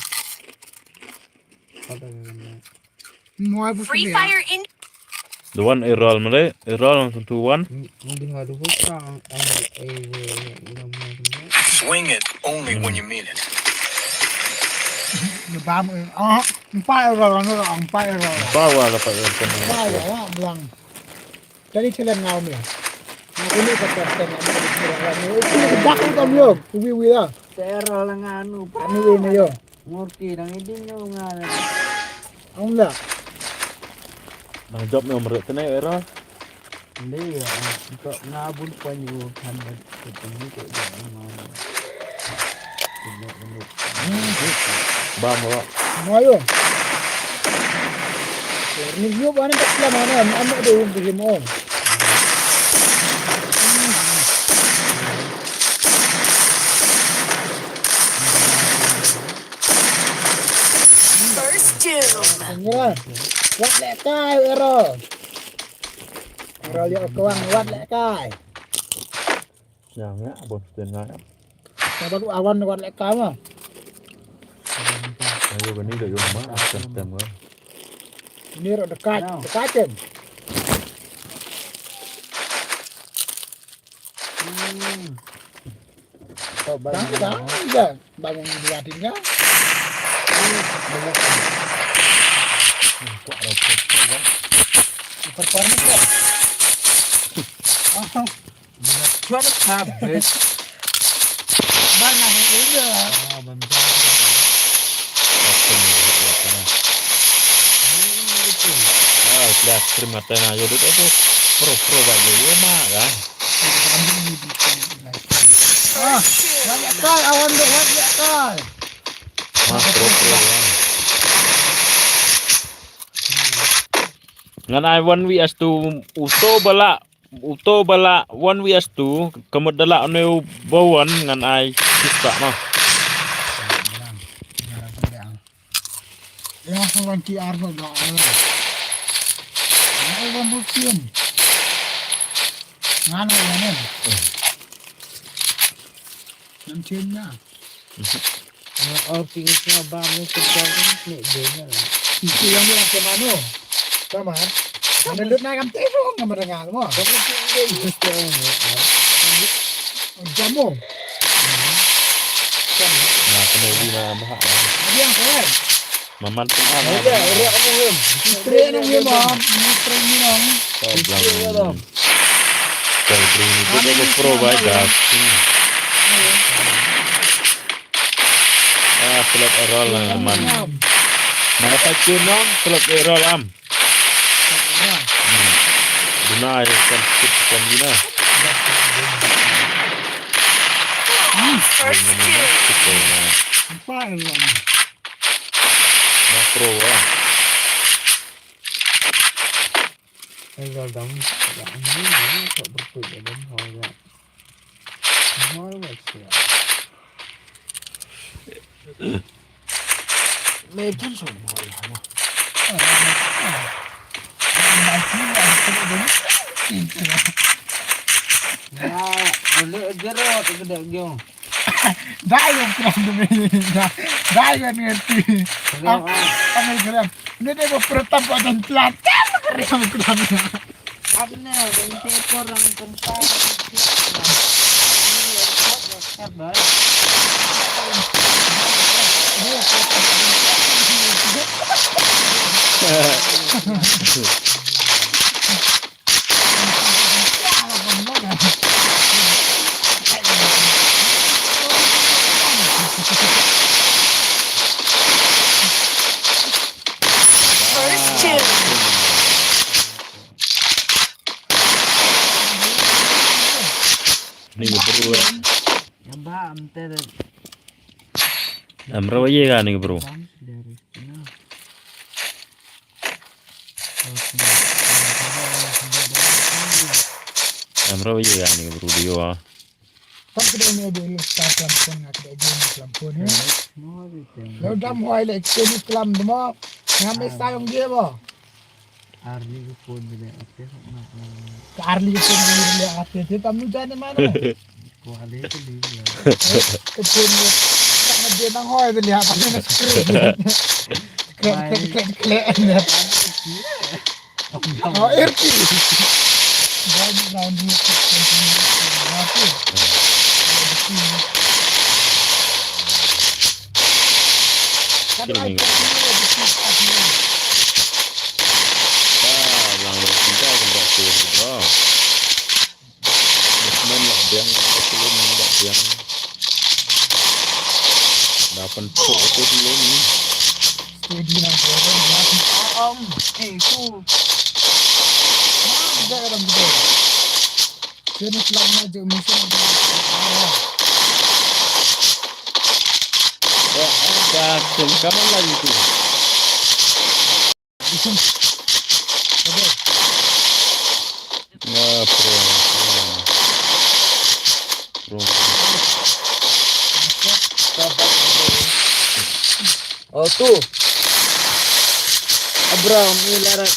Free Fire in. The one error male, error on two one. Swing it only when you mean it. Ni bam, ah, empat error, empat error. Bawa lah pak error. Empat error, bilang. Tadi challenge ngau ni. Ngau ni kata kata ngau ni. Ini dak ni kami yo. Wi wi lah. Terror lah nganu. Kami wi ni yo. Murti dang idin nyo nga. Ang la. Nang job ni umrek tene era. Ndi ya, ko ngabun panyu kan ketemu ke jangan mau. Ba mo. Mo yo. Ni yo bana tak lama na, am de um de mo. First doom. Ngira. Wat leh kai ero. Ero liok kawang wat leh kai. Yang ya, bos den ya. Sabar awan wat leh kai ma. Ayo bani da yom ma, tem tem ma. Ni ro dekat, dekat tem. Hmm. Bang, bang, bang, bang yang dilihatin kan? Performa kok. Cuan habis. Mana yang ini? Ah, bentar. Ah, sudah terima tengah jadi tu. Pro pro bagi yo ma kan. Ah, wat leh kai awan dok wat leh kai. Mas pro pro. Ngan ai one V S two uto bala. Uto ba la one vs two, ka mut da la une u ba one ngan ai six spah ma. Ïa, ka wan ki ar ba ba. Ai, wan bu tiam. Ngan ai wan em. Ngan tiam na. Nga or phi nga ba me ke jong ni de na. Isi yang ni ke mano. Tama. Mana lut na kam te ro ngam ada ngal mo. Kamu sih de just yang ni. Jamu. Na kena di na bah. Dia yang keren. Maman pun ada. Ada, ada kamu. Istri nang dia bah. Istri ni nang. Problem. Kau bring ni dia ke pro bai gas. Ah, club error lah man. Mana satu nang club error am. Hmm. Guna ya kan skip kan guna. First kill. Makro ah. Ai, gal dam, gal dam, gal dam, gal dam, gal dam, gal dam, gal dam, gal dam. Dai ïa kram dumi. Dai ïa ngerti. Am, am kram. Ni dei ba pertam ba dan pelan. Kram kram. Abne, dan te porang tentang. First kill. Ni ka bru. Nampak am ter. Am rawa ye ka ni ka bru. Am rawa ye ka ni ka bru di wa. Tam ka dei ne dei lu sta klam phone nga ka dei game klam phone ne. Lo dam hoi le ke ni klam demo. Nga me sa yong ge bo. Arli ka phone bile ate. Ka arli ka phone bile ate te tam nu jane mano. Ko ale ke li ya. Ka phone ni. Ka na de nang hoi bile apa ni na screen. Kle kle kle kle. Oh, R P. One round ni. Kan ai. Ah, lang lo kita kan dah turun bro. Usman lah biang, Usman lah biang. Dapat pok tu dulu ni. Studi na bro. Am, eh tu. Dah dalam bro. Sini selama je musim. Dah, dah, kamu lagi tu. Ya, pro, pro. Pro. Oh, tu. Abraham ni lara.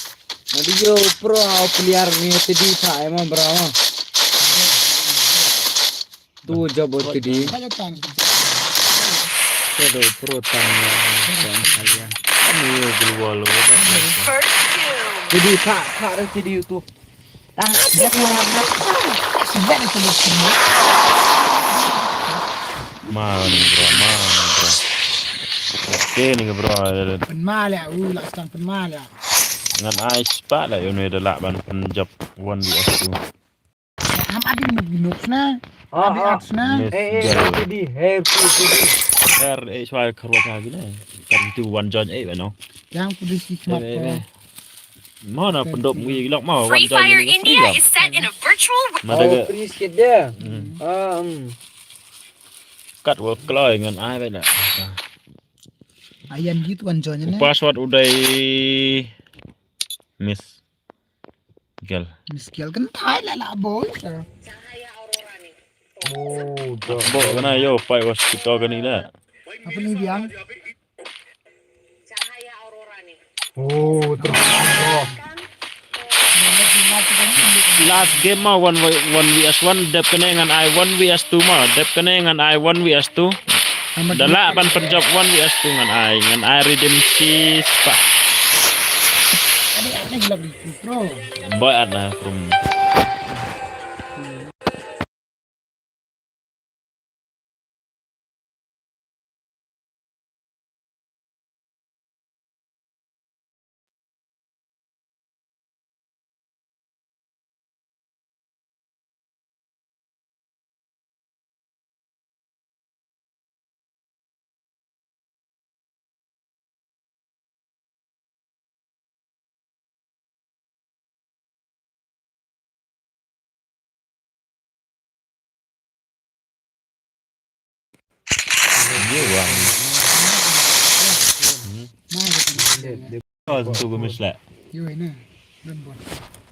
Nadi yo pro au player ni tadi pa emang Abraham. Tu jabo tidi. Kado pro tan ya, tan saya. Kami yo global lo. First kill. Tidi pa, pa tidi tu. Tang. Man bro, man bro. Okay ni bro. Pynmal ya, u la stang pynmal ya. Ngan ai spah la yo ne da lah ban pynjop one v two. Am adin nuk nuk sna. Ah, ah. Sna. Eh, eh, eh, pidi, eh, pidi, pidi. Her, eh, shwa kharwa ta gina. Kan tu one join, eh, bano. Yang pudi si khmat ko. Mana pendop ngi lok mau. Free Fire India is set in a virtual world. Mana oh, free skit dia. Hmm. Ah, hmm. Kat wa kloi ngan ai bana. Ayan gitu one join ne. Password udah miss. Gal. Miskel kan thai la la boy. Oh, dah. Bo kana yo pai was kita kani la. Apa ni biang? Oh, terus. Last game ma one v one vs one, dep kane ngan ai one vs two ma, dep kane ngan ai one vs two. Da lah ban pynjop one vs two ngan ai, ngan ai redeem shi spah. Boy at na from.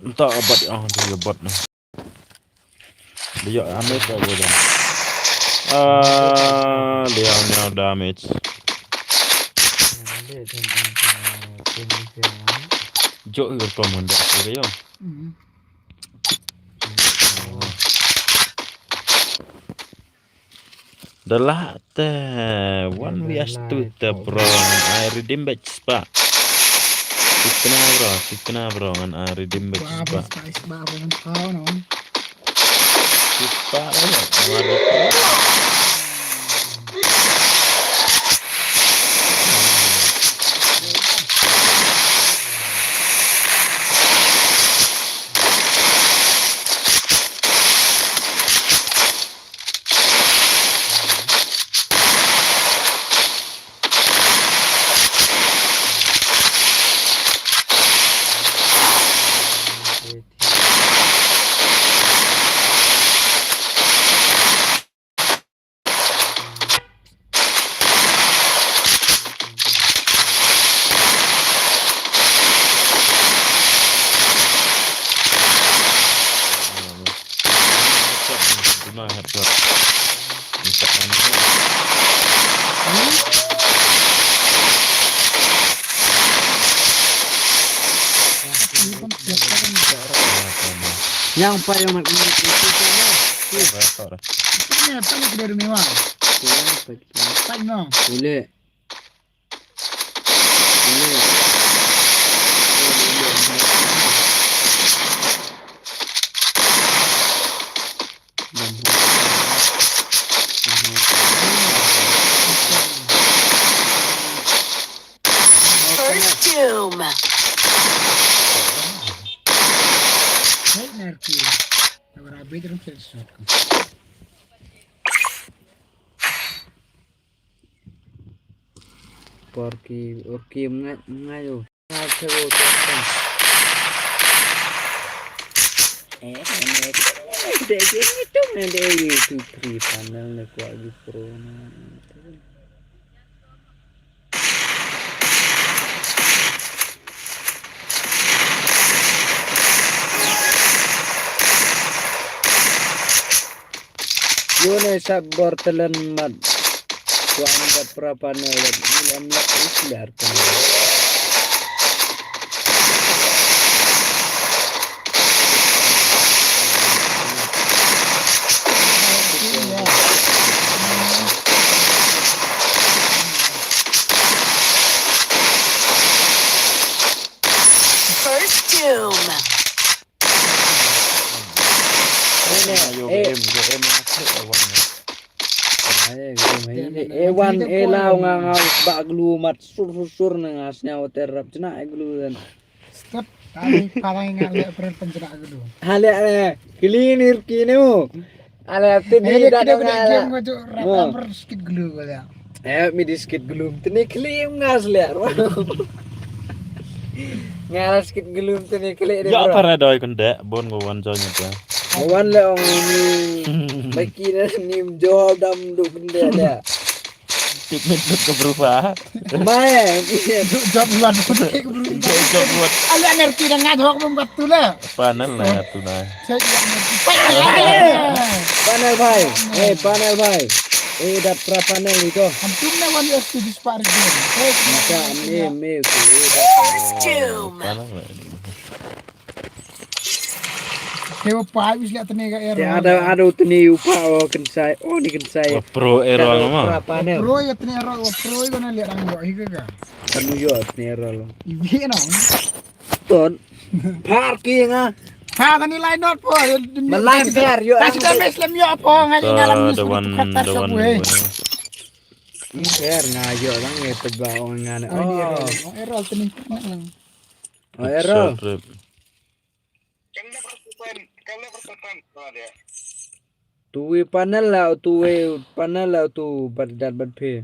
Entah, abot, ah, tu abot na. Dia ambil tak gua dah. Ah, dia punya damage. Jok ke kau mendak ke yo. Da lah te one vs two te bro, ngan ai redeem badge spah. Tikna bro, tikna bro, ngan ai redeem badge spah. Spah, spah, bro, ngan kau no. Spah bro. Yang pa yang mat ini itu sana. Ini apa ni kedai rumah? Pak no. Boleh. First Doom. Hey, Narki. Now what I beat him to the shotgun. Porky, Orky, mnga, mnga yo. Mnga chego chego. Eh, eh, eh, eh, eh, eh, two, three panel ne kwa gi pro na. Yo ne sab bor telen mat. Tuan da prapane lat ilam lat islar telen. First Doom. Ayo, eh. Game, game, aku lawan. Ayo, game, eh, eh, wan, eh, lau nga, nga, ba glu mat, sur, sur, sur, na nga, snya, water rap, cina, eh, glu, dan. Stop, tadi, parang nga, le, pren, pen, cina, glu. Hale, ale, clean, ir, kinu. Ala tini da dong ala. Mo. Skit glue ko ya. Eh, mi di skit glue. Tini klim ngas le. Ngas skit glue tini klik de. Ya para doi kende bon go wan join ya. Wan le ong ni. Baki na nim jol dam du kende le. Tip mit lut ka bru pa. Mai. Jop luat pun ke bru. Jop luat. Ala nerti dengan hok mum kat tu lah. Panel na tu na. Saya yang nerti. Panel bhai. Eh, panel bhai. Eh, dat pra panel itu. Antum na wan ya setuju sepak regen. Masa ame ame tu. Eh, dat. First tomb. Panel. Te wa pa wis la tene ka error. Te ada ada tene u pa o kensai. Oh, ni kensai. Wa pro error ma. Pra panel. Pro ya tene error, wa pro ya na lihat ang yo hi ka. Kan yo tene error lo. Ibi na. Ton. Parking ah. Ha, tani lai not po. Malai ter yo. Kasi da mes lem yo po ngali ngalam ni. The one, the one. Ter nga yo lang e teba o ngane. Oh, error tene. Oh, error. Short trip. Tuwi panel la, tuwi panel la, tu bad dat bad phi.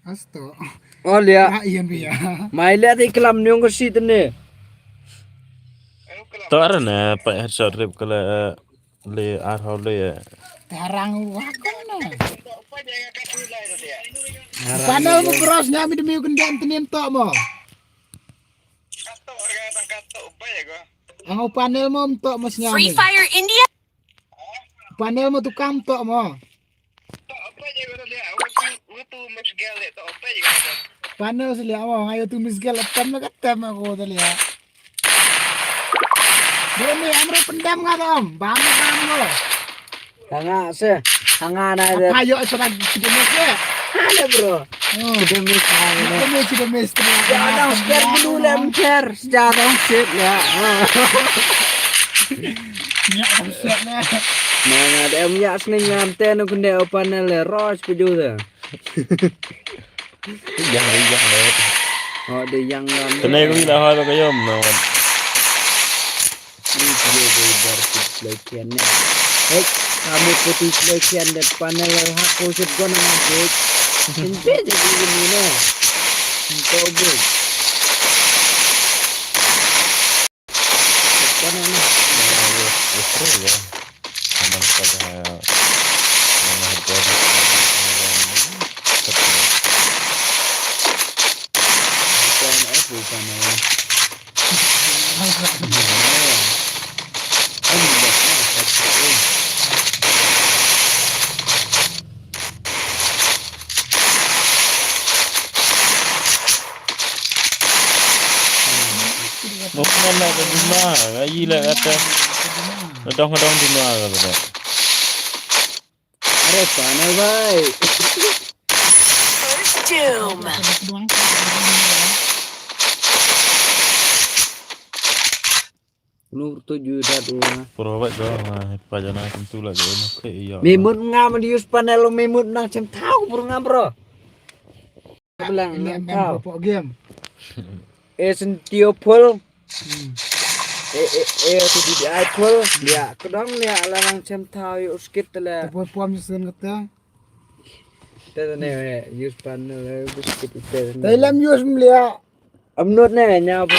Asto. Oh, lia. Ah, iyan biya. Mai lia ti kelam nyong ke sit ne. Tor na pa headshot rip kala le ar hau le. Tarang wa ko na. Panel mo bros nya mi demi kendam tenim tok mo. Ang panel mo mtok mo snya. Free Fire India. Panel mo tukang mtok mo. Panel sili mo ngayo tu misgal atam na katam ako tali ya. Demi amro pendam nga dom. Bam bam mo. Hanga se, hanga na de. Ayo sa nag kidemis de. Hanga bro. Kidemis hanga. Kidemis, kidemis. Ya dong share dulu lem share. Sejak dong shit ya. Ya dong shit ya. Mana de em ya sning ngam te nu kende open le ros peju de. Yang de yang de. Oh de yang ngam. Kene ku ila ha ka yom na. Ni dia de bar kit loikian ne. Hei, kami putih loikian de panel hak ko shit gona na de. Sente de ni ne. Sento bu. Gona na. Mo na ka duma, ka yi la ka ta. Ka dong ka dong duma ka ta. Are panel bhai. First tomb. Nur tu ju dat u na. Pro wat do ma pa jana kum tu la jo na ke iya. Memut ngam di use panel memut nang chem thaw bro ngam bro. Belang nang thaw. Pok game. Eh sentio full. Hmm. Eh eh eh tu di ai full. Ya kedong ya la nang chem thaw yu skit la. Tu pom sen kata. Te ne use panel skit te. Te lam use mlia. Amnut ne nya bu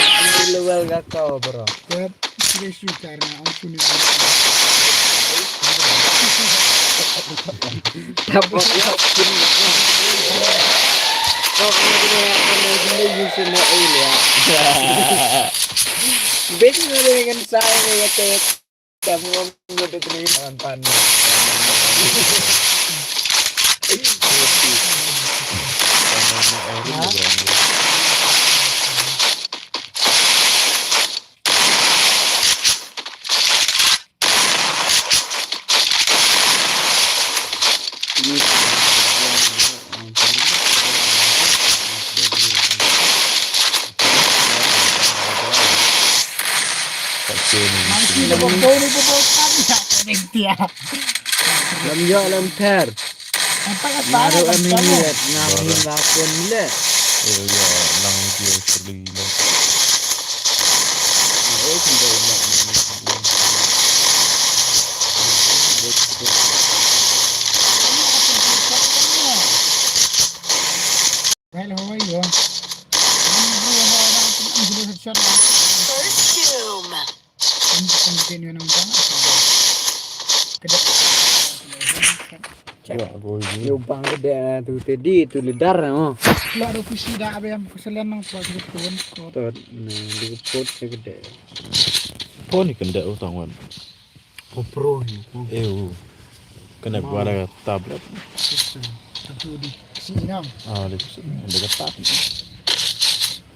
level ga ka bro. Yep, sure sure karna ang suni. Tap ya skin. Kau kena kena kena use ne ya. Bes ne dengan saya ne ya. Kamu ngam ngam de kene. Pan pan. Lam yo lam ther. Naru am ini ya, naru lakon le. Eh ya, lang dia perlu le. Well, how are you? First tomb. Continue ng bang. Kada. Yo, bang gede na tu tadi tu ledar na mo. Lah do kusi da abem kuselan nang kuat gitu pun. Tot na di pot gede. Phone ni kena utang wan. Pro ni. Eh, u. Kena gua ada tablet. Tentu di sini nang. Ah, di sini ada kertas.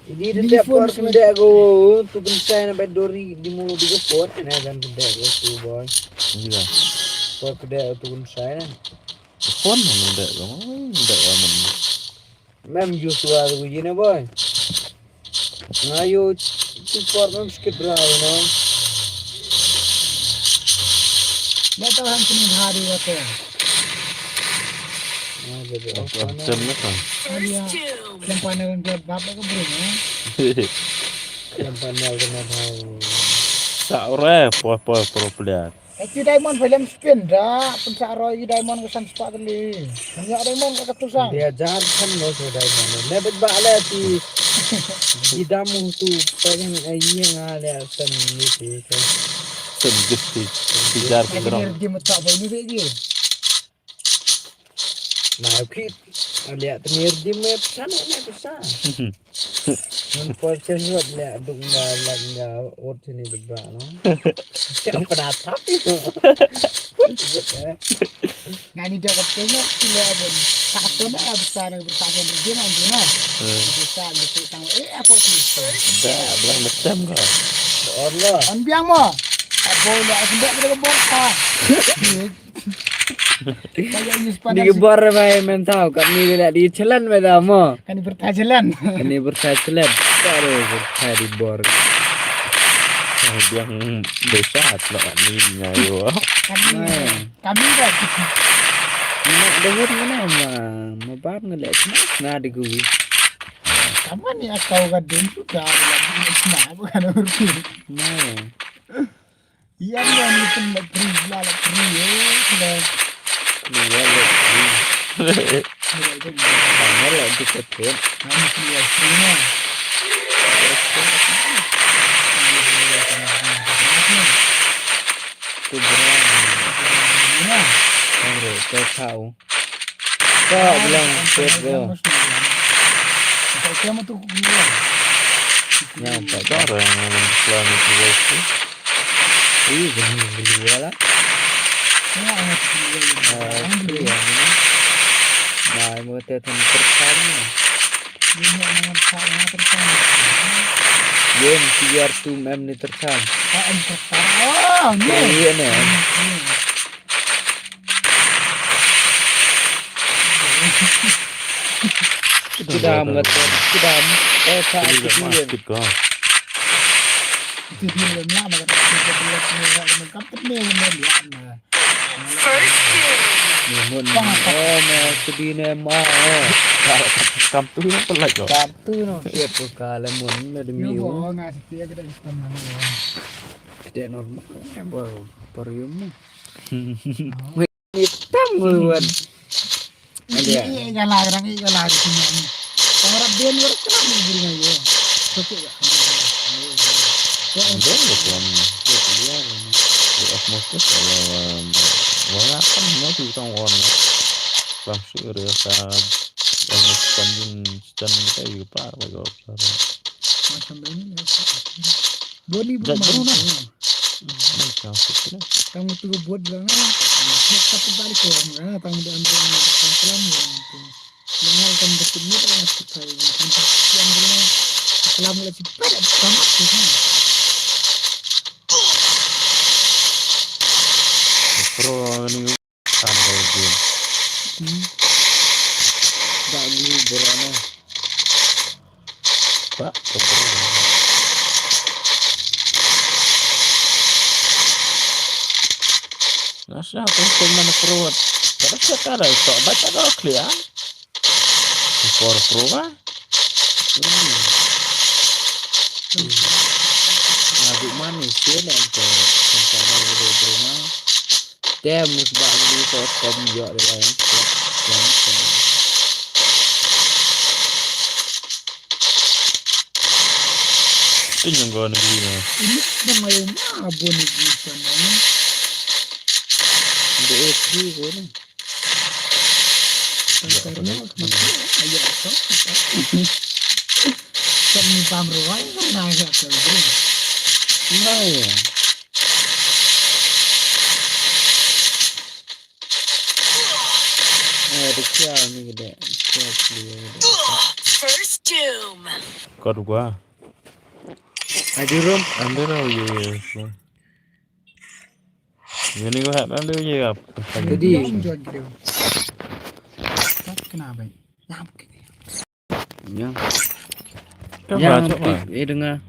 Ini dia por kende ko tu pensai na bedori di mulu di ko por na dan kende ko tu boy. Iya. Por kende tu pensai na. Phone na kende ko. Kende ko. Mem Joshua tu jine boy. Ngayo tu por mem skip lah you know. Lah tahu hang sini hari apa. Jam na kan. First kill. Yang panel yang dia bab ke bro ya. Yang panel kena tahu. Sa ore po po pro player. Eki diamond film spin da pun sa ore eki diamond ke san spa kali. Yang diamond ke ketusang. Dia jangan kan lo tu diamond. Ne bet ba le si. Di damu tu pengen ayi ngale san ni tu. Sen gesti. Bijar kendrong. Dia metak apa ini dia. Nah, ki alia tenir di me pesan me pesan. Mun por chen wat le duk nga lak nga ot sini beba no. Siapa dah tapi tu. Nah ni dia kata tengok sila pun. Satu na besar besar dia nanti na. Besar dia tang eh apa tu. Dah belah macam kau. On lah. On biang mo. Apa nak sembak kita berkah. Di kebor mai men tau kat ni dah di jalan mai tau mo. Kan berta jalan. Kan ni berta jalan. Baru berta di bor. Biang besar lah kat ni nyayo. Kami kami dah. Nak dehut mana ma ma bar ngelek na di gui. Kamu ni akau gadun sudah lagi nak bukan urus. Nah. Iya, iya, ni pun nak beri, lah, nak beri, eh, sudah. Iya, nak beri. Mana lah di kepet? Mana sini ya, sini. Kubra. Mana? Kubra, kau tahu. Ka bilang pet ko. Yang tak ada yang bilang itu waktu. Ih, gini gini lah. Nah, itu yang ini. Nah, mau tetan terkari. Ini yang terkari. Yang tiar tu mem ni terkari. Ah, terkari. Oh, ni. Iya ni. Kidam la ter, kidam. Eh, sa kidam. Kidam. Kidam la ma ka kidam la ma ka kidam la ma. First kill. Ni mun. Oh, ma kidam ma. Kam tu yang pelak kau. Kam tu no. Siap tu ka la mun la demi. Yo bo nga setia kita kita mana. Kita normal ya bo. Por yum. Hitam lu buat. Ada. Iya, iya, galah, orang iya, galah, di sini. Orang ben, orang kenapa di sini, ya? Sakit, ya? Ada, ada, tuan. Dia, dia, dia, dia, atmosphere, kalau, um, orang apa, mau tu, orang, orang. Langsung, dia, kan, yang, kan, jin, jin, kita, juga, Pak, bagi, orang. Macam ini, ya, Pak. Boni bro. Jat bro na. Kamu tu buat bang. Siap satu balik orang. Kamu dah ambil orang. Kamu kelam orang. Dengar kamu betul ni orang. Kamu yang bro. Kelam lagi pada kamu tu. Bro ni. Sampai game. Hmm. Dak ni bro na. Pak, bro. Nasa aku teman pro. Kada sekarang itu baca kalau clear. Pro pro kan? Ngadu manis ya nanti. Sama bro bro. Tem mus ba ni to kom yo de lai. Tin yang gua negeri ni. Ini dah main apa ni di sana? Di S D gua ni. Ayo, ayo, ayo. Kan ni pam ruai kan na ya ke bro. Nah, ya. Eh, ada siapa ni gede? Siapa ni gede? First doom. Kau dua. Ajurum. Ambil lah, iya, iya. Ini gua hak ambil, iya, apa? Jadi. Kenapa? Nyam. Kan ya, masuk, eh, dengar.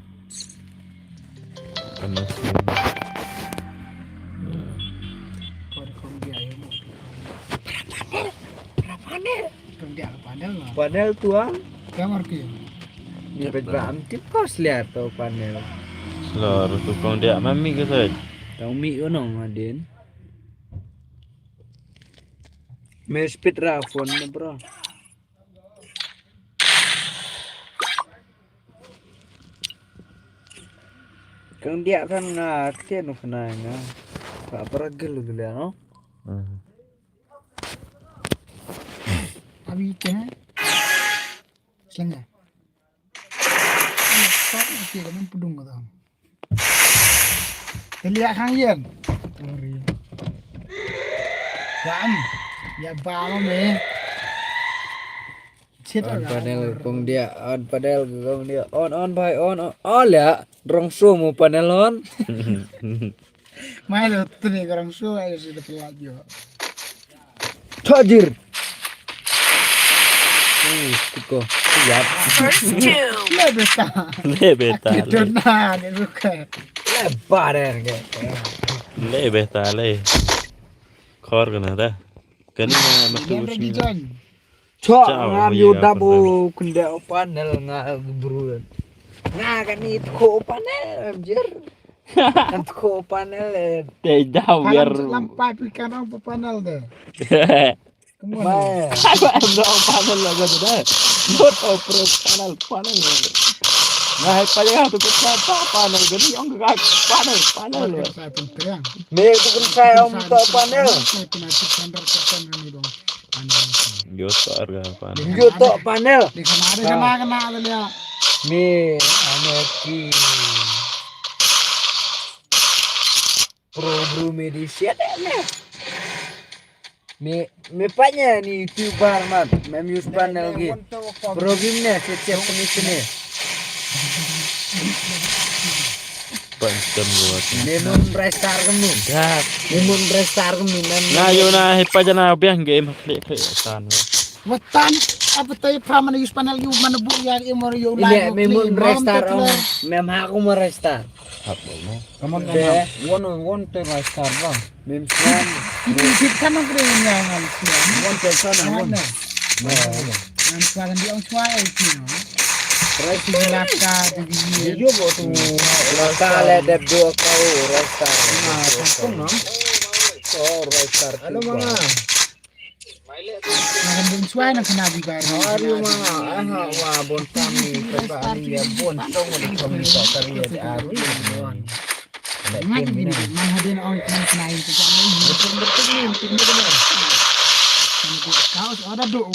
Kan masuk. Panel tuang. Kamar ke. Ni pet bam tip kos lihat tu panel. Selor tu kong dia mami ke sej. Tau mi onong adin. Me speed ra phone ni, bro. Kang dia kan nga ktien u kena nga. Ka peragil gitu ya, no? Hmm. Abi ke? Selenge. Ini kok mesti dengan pudung kata. Telia kang yen. Sorry. Bam. Ya bam ni. On panel kong dia, on panel kong dia, on, on, bhai, on, on, on, ya, rong su mu panel on. Mai lo tuni ka rong su, ayo sudah telat jo. Tajir. Uh, tuko. Siap. First two. Le beta. Le beta. Kita na ni bukan. Le badan ke. Le beta le. Kor kena dah. Kena mati. Chok, ngam yu dabo kende panel nga bru. Nga kani tko panel, anjir. Kan tko panel, eh. Te dah biar lampai pikan ang panel de. Mai. Em dah panel lah kata dah. Not operate panel, panel. Nah, hai payah tu kita panel gani ang kagak panel, panel. Me tu kan saya om tu panel. Yo to arga panel. Yo to panel. Di sana ada sama kena ada dia. Me anarki. Pro bro me di siat ne. Me me panya ni YouTuber mat. Mem use panel gi. Pro game ne siat siat ni sini. Pancam buat. Memang restar kami. Dah. Memang restar kami. Nah, yo nah, hepa jana biang game klik klik tan. Watan apa tai pra mana use panel yu mana bu ya imo yo. Ini memang restar om. Mem aku mau restar. Apa no? Kamu kan one one te restar bang. Mem swan. Ini kita mah kena yang ngan. One te sana one. Ngan sekarang di ong suai itu. Rasa laka di. Yo bo tu. Laka le dep dua kau restar. Nah, kampung no. Oh, restar. Halo mama. Makan bun suai na kena bibar. Hari ma aha wa bon kami kaba ani ya bon tong ni kami sa kari ya ari. Ngai ni man hadin ong kena kena itu kan. Betul betul ni betul betul. Kau ada doa.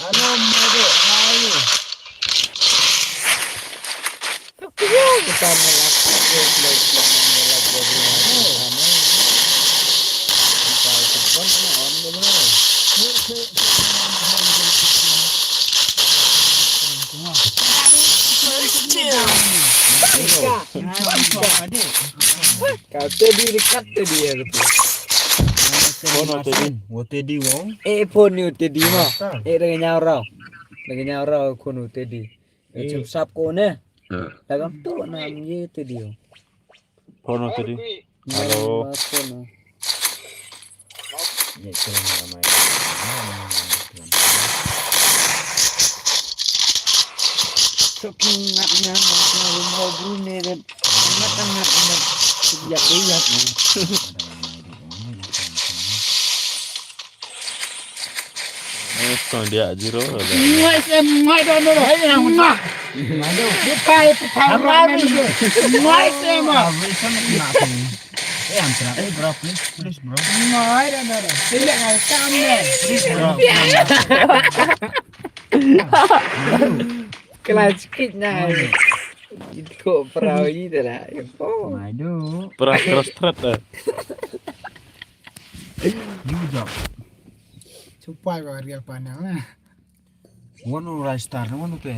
Ano mo do ayo. Kau tadi dekat tadi ya tu. Phone tadi, tadi wong. Eh phone ni tadi mah. Eh dengan nyawa. Dengan nyawa kono tadi. Eh, sap ko ne. Dagang tu nam ye tadi. Phone tadi. Halo. Phone. Ye tu nama. Saking ngat nya, ngat nya, rumah bru ni, ngat, ngat, ngat. Sejak dia. Eh, kong dia zero. Ngai sem, ngai dono. Ngai. Bukai, bukai. Ngai sem. Hey, bro, please, please, bro. Ngai da, da, da. Sila ngai kam ne. Please, bro. Clutch kick na. Ko perawi tu lah. Oh. Madu. Pra cross thread dah. Jujak. Supai ba real panel lah. Wanu rai star na wanu te.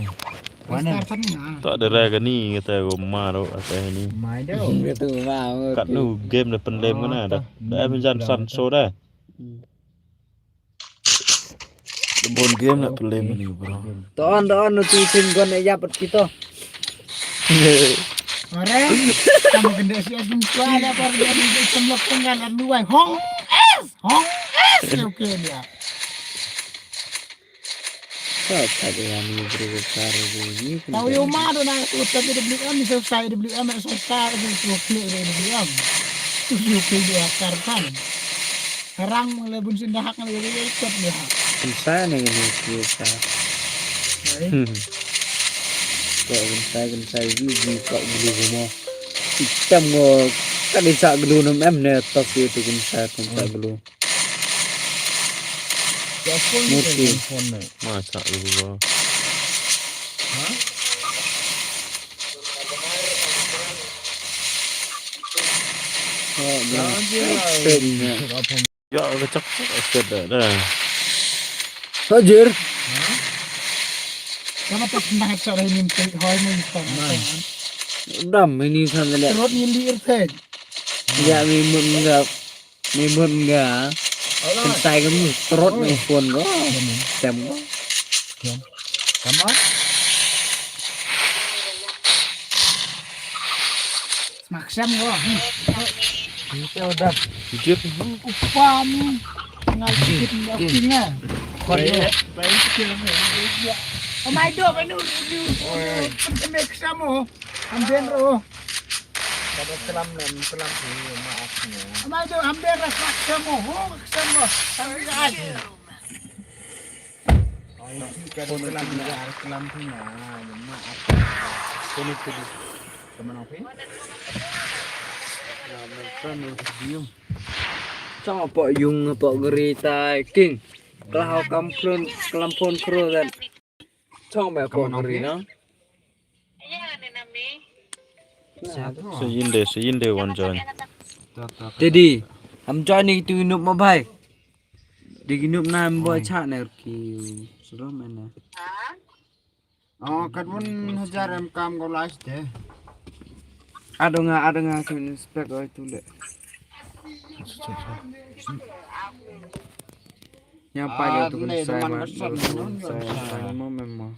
Rai star kan na. Tak ada rai kani kata ko maro kata ni. Mai do. Betul lah. Kat nu game dah pendem kena dah. Dah menjan san so dah. Bon game nak pelem ni bro. Ton ton tu tim gon ya pat kita. Ore, kamu gende si asum suara apa dia di semlok tengah dan luai. Hong es, hong es. Oke dia. Sa ta de ani bro kar ni. Tahu yo ma do na tu tapi de beli am so sai de beli am so sai de so klik de beli am. Tu yo klik dia karkan. Karang le bun sin dahak le le kot le ha. Sa ne ni ki sa. Ai. Ko bun sai bun sai ji ji ko bulu mo. Itam ngo ka de sa gelu nam em ne tok ye tu bun sai bun sai gelu. Murti. Masa lu. Ya, kecek set dah. Hajar. Kenapa pernah cara ini mesti hoi mesti. Dam ini sana lihat. Terus nyelir teh. Ya, memang enggak. Ni mut nga. Kan sai kan trot ni phone ko. Tem ko. Come on. Maksam ko. Kita udah. Jujur. Upam. Ngal dikit ngal pinga. Baik, baik. Oh my God, menu. Maksam oh. Amben ro. Kada kelam nem kelam ni maaf ni. Amai tu amben ras maksam oh. Maksam oh. Amben ras. Kada kelam ni ras kelam ni maaf. Kini kini. Teman apa? Chong apa yung apa gerita king. Kelah kam phone kelam phone kro dan. Chong apa apa gerita. Sa yin de, sa yin de wan join. Tedi, am join ni tu inup ma bai. Di inup na am boy cha ne ki. Sudah mana? Oh, kat mun hajar em kam ko last de. Adonga, adonga tu inspect oi tu le. Yang pai tu kan saya man tu kan saya mo memo.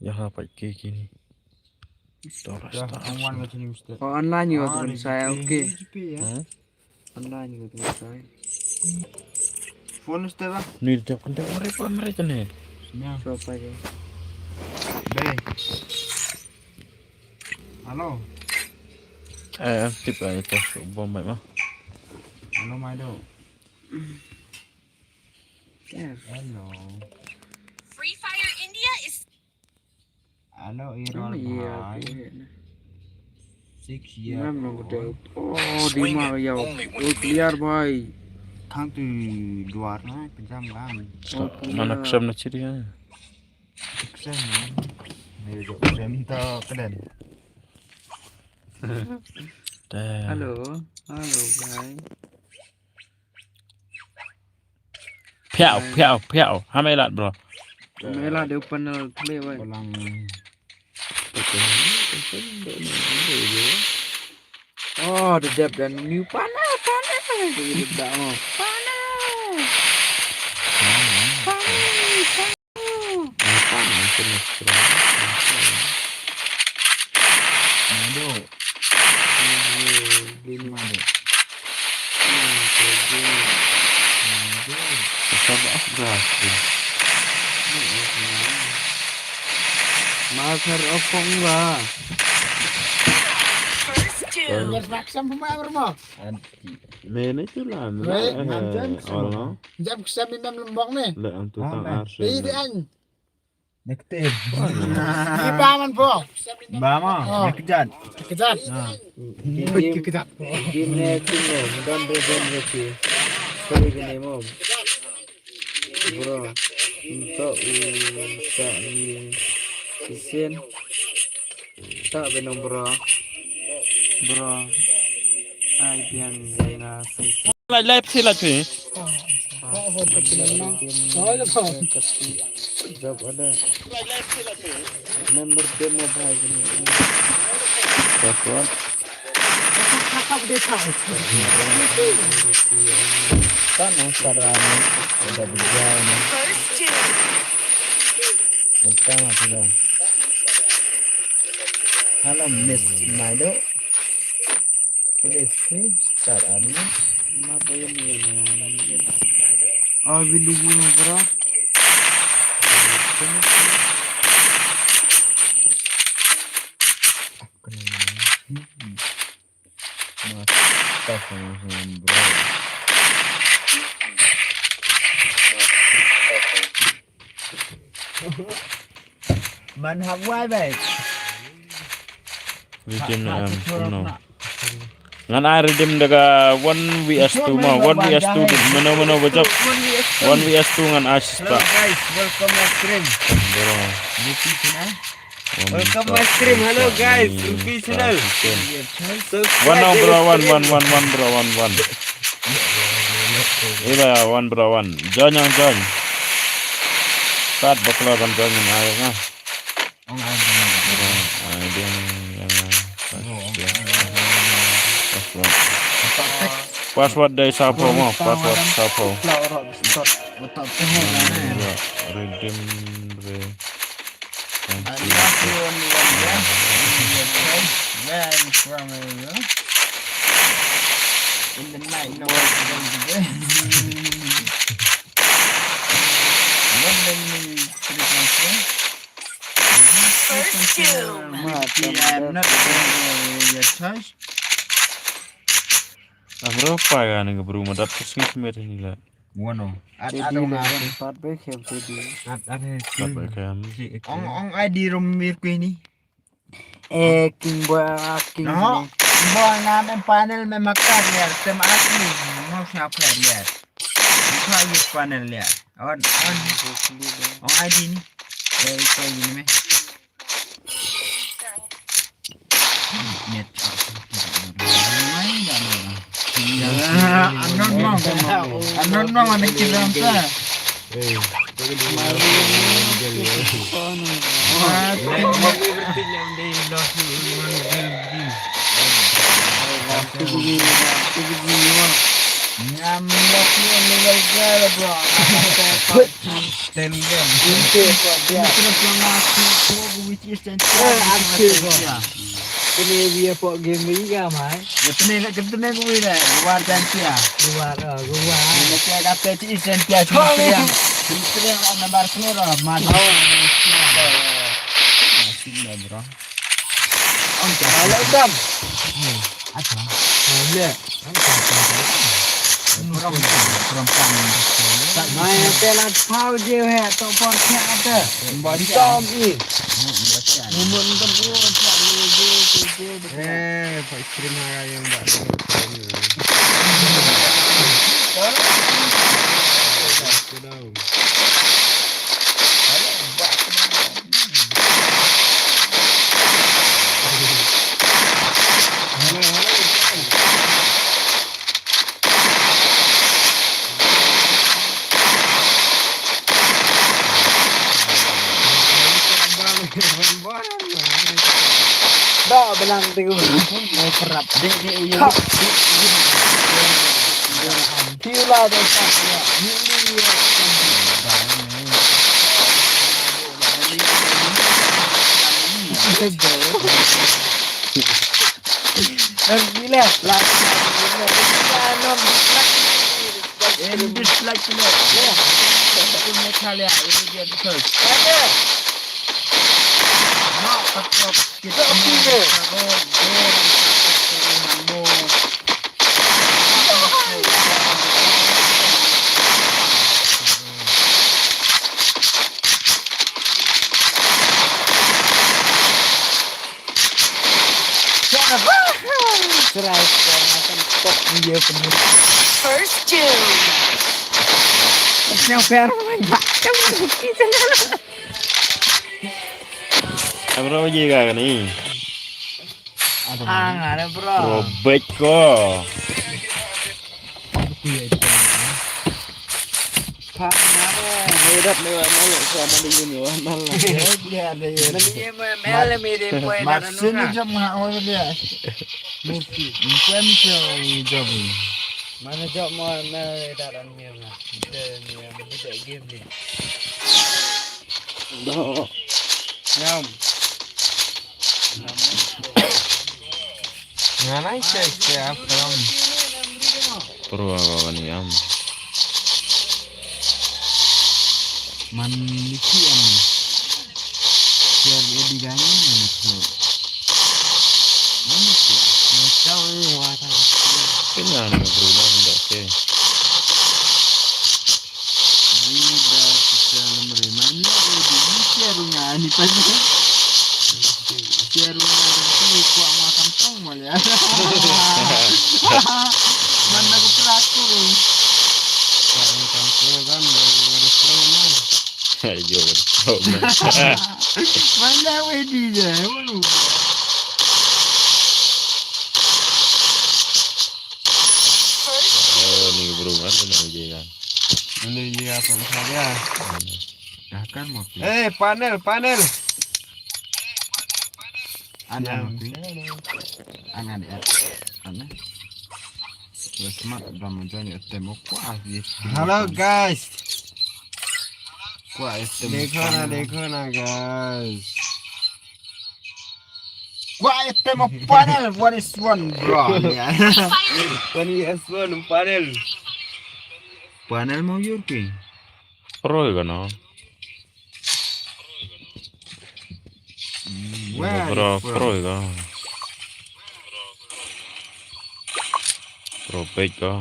Ya ha pat ke kini. Tora sta. Oh, online yo tu kan saya, okay. Online yo tu kan saya. Phone ste ba? Ni dia kan dia mari pa mari kan ni. So pa je. Be. Hello. Eh, tip aja tu bom baik mah. Hello, Maido. Hello. Free Fire India is Hello, Error bhai. Six year. Mem no gede. Oh, di ma ya. Oh, clear bhai. Thang tu luar na, pejam kan. Mana ksem na chiri ha. Ksem na. Ni jo ksem ta keden. Hello. Hello, bhai. Phiau, phiau, phiau. Ha mai lad bro. Mai lad de panel khle wai. Balang. Oh, de dep dan new panel, panel. De dep da mo. Panel. Panel, panel. Panel, panel. Aduh. Ini mana? Besar dah, dah. Makan opong lah. First kill. Biar paksa pemain rumah. Mene tu lah. Baik. Jam ksem ni mem lembong ni. Le antu tang ar. Ini dia an. Nekte. Iba man bro. Ba ma. Oh. Nekjat. Kejat. Ha. Kejat. Game ne sino, don re don re ki. Sorry bini mo. Bro. Untuk u sa ni isin. Tak benong bro. Bro. Ai biang yang ngasih. Live, live, si live, si. Job ada. Member demo bhai kini. Password. Kan Instagram ni. Ada berjalan ni. Bukan apa dah. Halo Miss Maido. Udah sih, start ani. Kenapa ini ya? Oh, beli gini, bro. Mantap, bro. Man hap wai bai. Redeem, em, no. Ngan ai redeem da ka one V S two mo, one V S two, mano mano ba jop. One V S two ngan ai sista. Hello guys, welcome my stream. Bro. Welcome my stream. Hello guys, Rupi channel. One, no, bro, one, one, one, one, bro, one, one. Iba, one, bro, one. Join, join, join. Kat bakla kan join, ayo, nah. Ong ai ding. Ong ai ding, ya. Password. Password dei sapo mo, password sapo. Ya, redeem re. Thank you. Where are you from, bro? In the night, no one is going to bed. What do you mean, three point four? First kill. Mati, I'm not going to your church. Amro pa ga ni bru madap ke sweet mer ni la. Wano. At at ong na. Pat be kem te di. At at he. Pat be kem. Ong ong ai di rom mir kwe ni. Eh, King Boy, ah, King. No. Boy, na men panel men makar ya, tem asli. No siapa ya? Buka ye panel ya. On on. Ong ai di ni. Eh, ito ini me. Net. Anon mo. Anon mo, mana kilang ka? Ten game. Ten game. Ten game. Kini biar pok game ni ga mai. Ya, kini nak kena kena gue dah. Luar dan sia. Luar, oh, luar. Ini sia kata cik ikan sia cuma sia. Kini sia nak nambar semua dah. Mana? Masih dah, bro. Hello, Sam. Apa? Hello. Mai te la phau je he to por khe ate. Tom i. Mumun to bu cha ni je je je. Eh, pa stream ha yang ba. Down. Dah belang tu. Mau kerap. Dek dek uyu. Tiula dah tak ya. Ini ya. Gila. Ini dislike ni. Ya. Itu Meghalaya, ini dia betul. Ada. Mak, tak. Kita okey ke? First two. Sñiaw pher. Em, bro, ji ka kani. Ah, nga ada, bro. Bro, bek ko. Pha nga ada. Ni dap ni wa mal, sa ma ding ni wa mal. Ya, ya, ya. Mani ye ma mel mi de poi na. Mat sini jam nga wa dia. Murti. Bukan jam. Mana jam ma na da ran mi nga. Kita ni yang kita game ni. Dah. Ngam. Nga nai shai shai apram. Pro aba bani am. Man liki am. Share edi gani man pro. Man pro. Kenya ni bro na nda ke. Ni da kita namre man ya edi ni share nga ni pa ni. Share nga ni kwa ma kampung. Mana aku teratur. Ayo, mana wedi je, mana? Oh, ni bro, mana nak je kan? Mana je apa saja? Dah kan mau. Eh, panel, panel. Ana mati. Ana di at. Ana. Wes mat dam jani atem okwa. Hello guys. Kwa atem. Dekho na, dekho na guys. Kwa atem panel, what is one, bro? One is one panel. Panel mau yurki. Pro ka no. Where pro, is pro? Pro ka. Pro pek ka.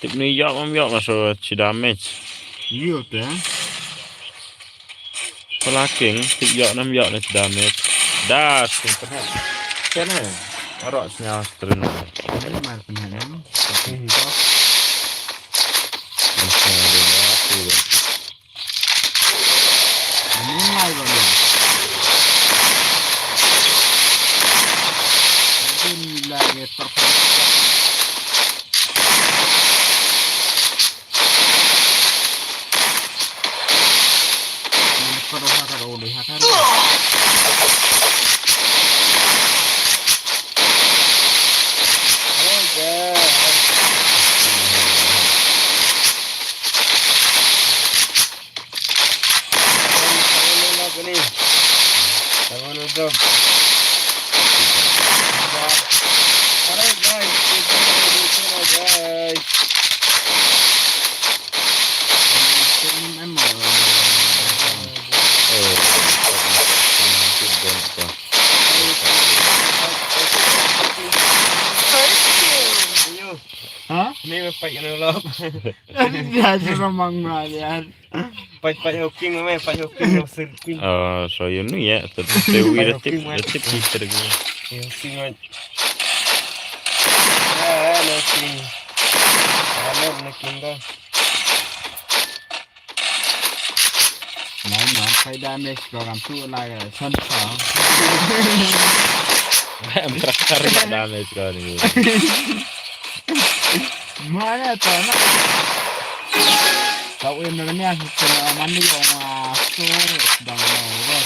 Tip ni yak mam yak na so chi damage. Yu te. Pala king, tip yak nam yak na chi damage. Das king pernah. Kena. Arok snya strin. Ini mar pernah ni. Ini mar pernah ni. Ha? Ni me fight kena lop. Dia suruh mang ma dia. Fight, fight hooking me, fight hooking no sir king. Ah, so you know ya, tu tu wi da tip, da tip ki ter gi. Hooking man. Ah, no king. Ah, no king da. Nai ma kai damage ko kam tu la ga son pa. Em traktor ga damage ko ni. Mana to na. Kau em na ni aku kena mandi ko ma so dang na ko.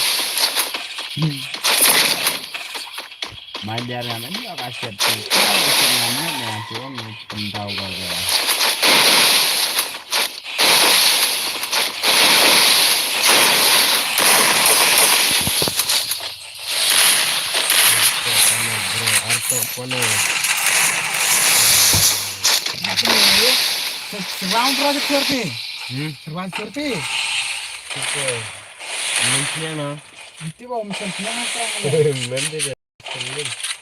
Mai biar ngan ïoh ka shet tu. Ka shet ngan ne ne tu ong pyndaw ka ka. Bro, arto kono. Serang project serti. Hmm? Serang serti. Oke. Mention na. Nanti bawa mention na. Nanti.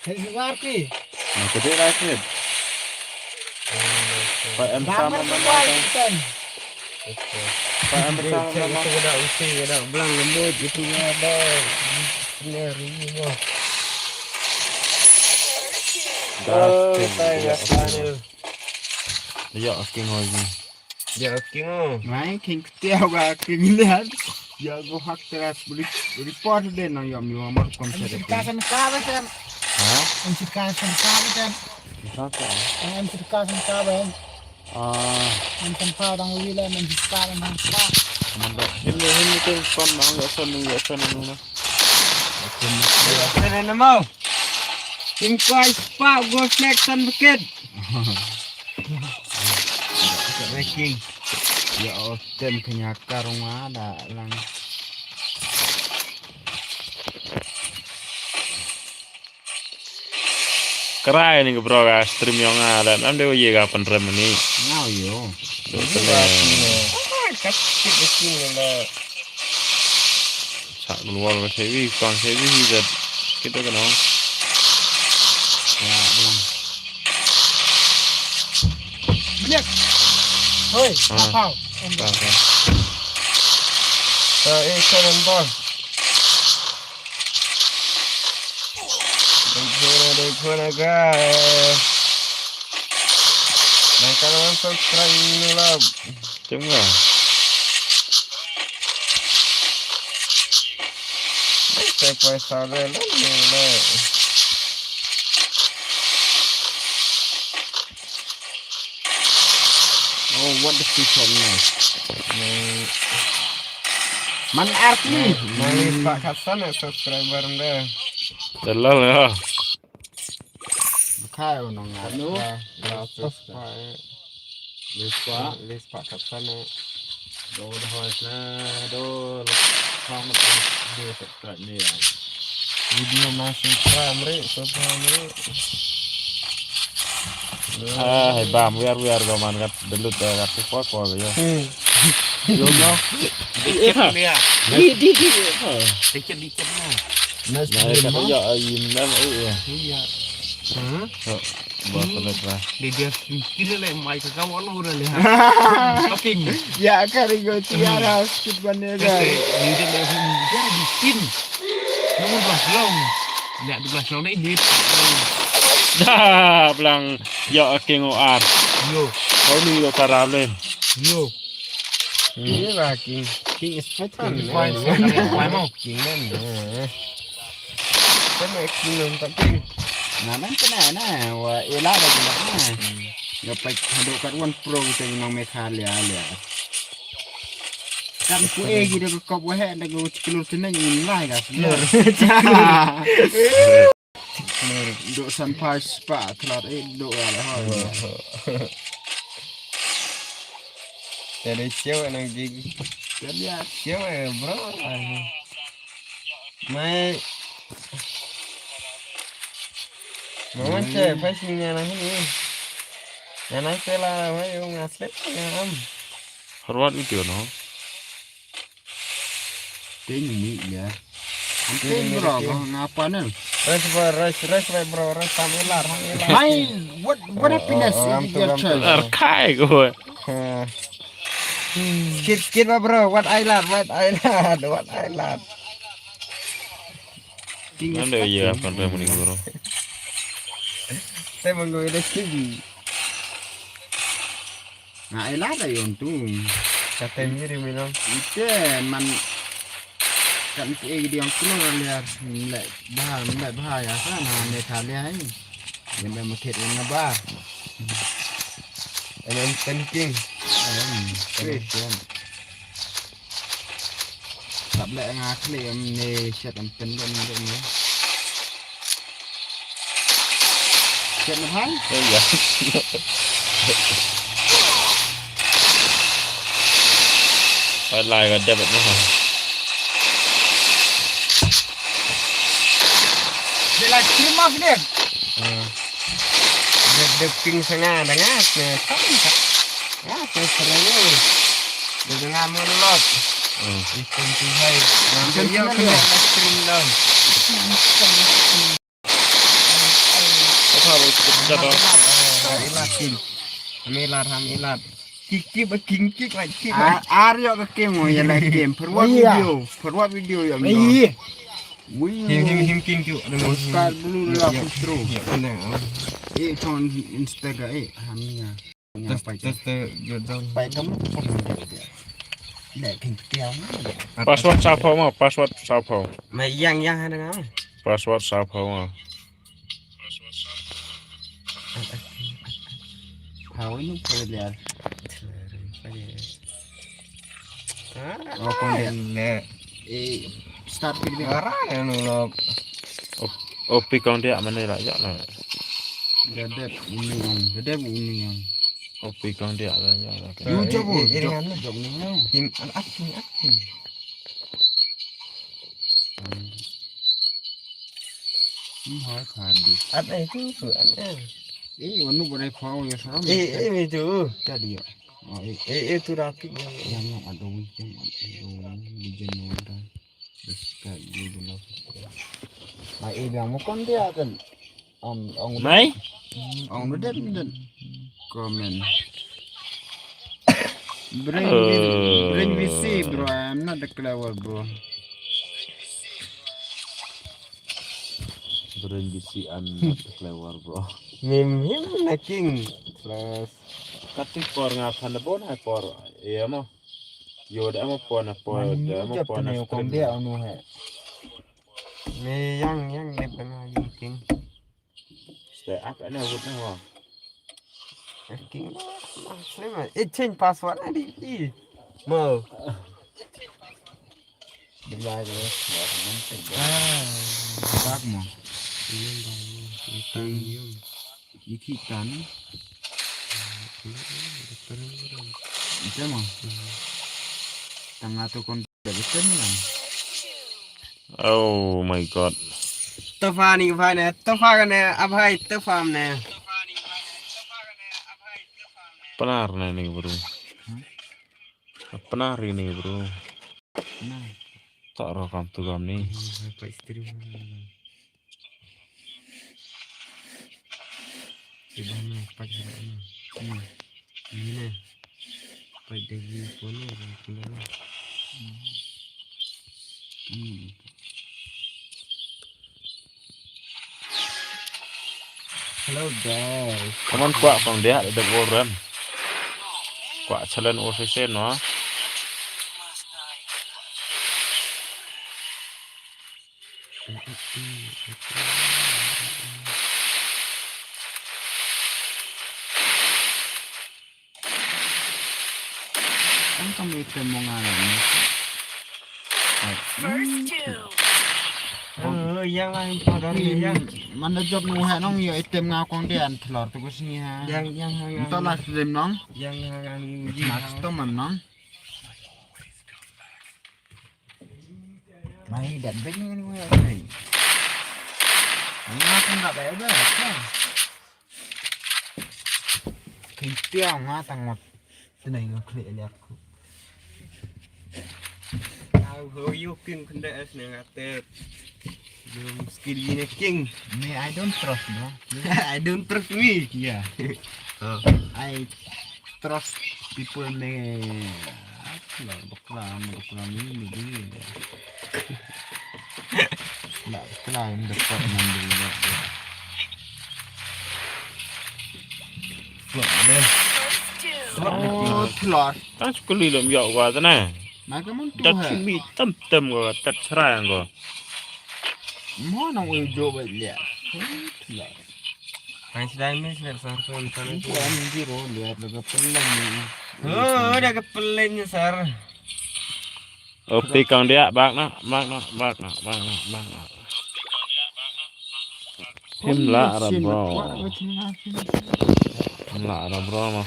Hei, sugar pi. Nah, gede lah, Sid. Pak M sama mana? Pak M sama mana? Itu kena usi, kena belang lembut, itu ada. Benar, ini mah. Gas. Oh, king, tai ya, gas, gas. Ya, king, oh, king. Ya, king, oh. Mai, king, ketia ba king lian. Ya, go hak teras report de na yom yom mar kon. Em sirka sen ka ba sen. Ha? Em sirka sen ka ba sen. Sirka sen. Em sirka sen ka ba sen. Ah. Em sen ka dang wi la, em sirka, em sirka. Em da. Em ni, em ni tu kon nang ya sen, ya sen na. Sen na mau. King koi spa go flex tan bukit. King. Ya, oh, tem kenya karung ada lang. Krai ni bro ga stream yong nga da nam de ye ga pan rem ni. Ngau yo. So tene. Kat kit de king la. Sa keluar ke sewi, kuang sewi hi dat. Kita kena. Ya, bang. Lihat. Hoi, ah, kapal. Kapal. Eh, eh, kanan bang. Dei khun, dei khun, guys. Nang kala subscribe ni lah. Tengok. Dei kai paisa le, le, le, le. Oh, what the fish on now? Man arti. Man li pak katsan ya subscriber nda. Dalal ya. Bukai unong nga. Anu? Ya, ya, subscribe. Lispa. Lispa katsan ya. Do, do, do, do. Subscribe ni ya. Video masih pram ri, so pram ri. Ah, hai bam, wiar, wiar, go man kat, delut, eh, kat, ko, ko, yo. Hmm. Yo, no. Dikit ni ya. Di, di, di. Dikit, dikit ni. Nah, kat, yo, ah, yim, dan, eh, ya. Iya. Hmm? Yo, buat pelet lah. Dia, dia, kira lah, mai ke kawan lo dah lihat. Shopping. Ya, kari go tiara, skit bane dah. Dia, dia, dia, dia, bikin. Namun belas long. Lihat belas long ni, ni. Dah, belang. Ya, king O R. Yo. Kau ni lo tara len. Yo. Ini lah king. King is better. King is fine, fine, fine, fine, mau. King kan. Kan king tak king. Nah, man kena na. Wa ela dah kena na. Ya, pai hadok kat one pro kita nang Meghalaya, ya. Kan ku eh kita ke kop wahek dah ku ciklur tenang ini lah, guys. Dok sampai sepak telat, eh, dok lah, ha. Jadi cewek nang gigi. Jadi ya, cewek, bro. Mai. Mama cewek, pasti nyana ni. Nyana sela, mai, yung asli, ya, am. Forward video, no? Tin mi ya. Tin, bro, bro, ngapa nih? Rest, bro, rest, rest, bro, rest, ham ilar, ham ilar. Hai, what, what happiness you get, child? Arkai ko. Skip, skip, bro, what ilar, what ilar, what ilar. Anda ya, apa namanya, bro? Saya menggoi rest. Nga ai lad ayon tu. Kata ni ri minam. Ite man kan ki egi diang kulo liar. Mlek bah, mlek bah ya sa na ne thalia ai. Yambe makit na ba. Em em thinking. Em thinking. Sap leh nga klik em ne shet em pyn leh ne ne. Shet na bhai? Eh, ya. Lai ka dep na. Dia live stream off ni. Dia, dia ping sanga danga ne. Kan ka. Ya, saya seru. Dia dengar monolog. Hmm. Ikon tu hai. Nanti dia kena live stream dah. Apa lu cakap dah? Ham ilat king. Ham ilat, ham ilat. Kiki ba king kik la king. Ar yo ka king mo ya la king. Forward video, forward video ya mo. Iya. Him him him king tu. Oscar dulu lah putro. Ya kena. Eh, chong Instagram, eh, ham nia. Nia, tes, pai tes, tes, jot jam. Pai kam. Nek king tiang. Password saw phew mo, password saw phew. Ma yang yang ha nga. Password saw phew mo. Phew inu phew liar. Ah, oh, kon ne. Eh, start pin pin. Ara ya nu lo. Op, opi kong dia mana lah ya lah. Dadep uni yang, dadep uni yang. Opi kong dia lah ya lah. Yu jabo, eh, eh, jabo, jabo ni yang. Him an at him at him. Hmm. Hmm, hai khadi. At eh tu tu at eh. Eh, wanu boleh kau ya salam. Eh, eh, itu. Tadi ya. Oh, eh. Eh, eh, tu rapi ya. Yang ada hujan, ada hujan. Dekat di dulu. Mai eh biang mukon dia kan. Om ong mai. Ong udah dan komen. Bring V C, bro. I'm not the clever, bro. Bring V C, I'm not the clever, bro. Mim him na king. Plus. Kati por nga phan bon hai por. Iya mo. Yo da mo por na por. Da mo por na stream. Ni yang yang ni pernah king. Stay up and out now. King. It change password na di. Mo. Bila ke. Ah, tak mo. Ini baru. Ini tan. Ito mo. Tanga to kon. Oh my God. Tafa ni bhai ne, tafa ne, abhai tafa ne. Pnar ne ni bro. Pnar ni bro. Nah. Tak ro kam tu kam ni. Apa istri? Iba na pat hara na. Hmm. Ini na. Pat dagi kono ba kula na. Hmm. Hello guys. Kaman kwah kong dia da oran. Kwah challenge O C C no. Ang kami item mo nga na ni. First two. Oh, yang lah important ni yang. Mana job nung ha nung yo item nga kong dia an telor tu kus ni ha. Yang yang ha. Entah lah stream nung. Yang ha yang. Mas to man nung. Mai dat beng ni mo ya. Nga kan tak payah dah. Kan tiang nga tang mat. Tenai nga klik lihat aku. Au ho yo king kende es ne ngatet. Yung skill ini king. Me, I don't trust, no. I don't trust me. Yeah. Oh. I trust people me. Lah, bakla, bakla ni ni. Lah, bakla yang dekat nang dulu. Flot deh. Oh, flot. Tang sekali lem yak gua tu nah. Mai ka mun tu. Tat ha. Simi tem tem gua, tat serai gua. Mo nang ul jo ba lia. Flot. Tang sedai mis lia sar tu entah. Ini tu an zero lia, dah ka pelen ni. Oh, dah ka pelen ni sar. Oh, pi kong dia, bak na, bak na, bak na, bak na, bak na. Him lah ra bro. Him lah ra bro, ma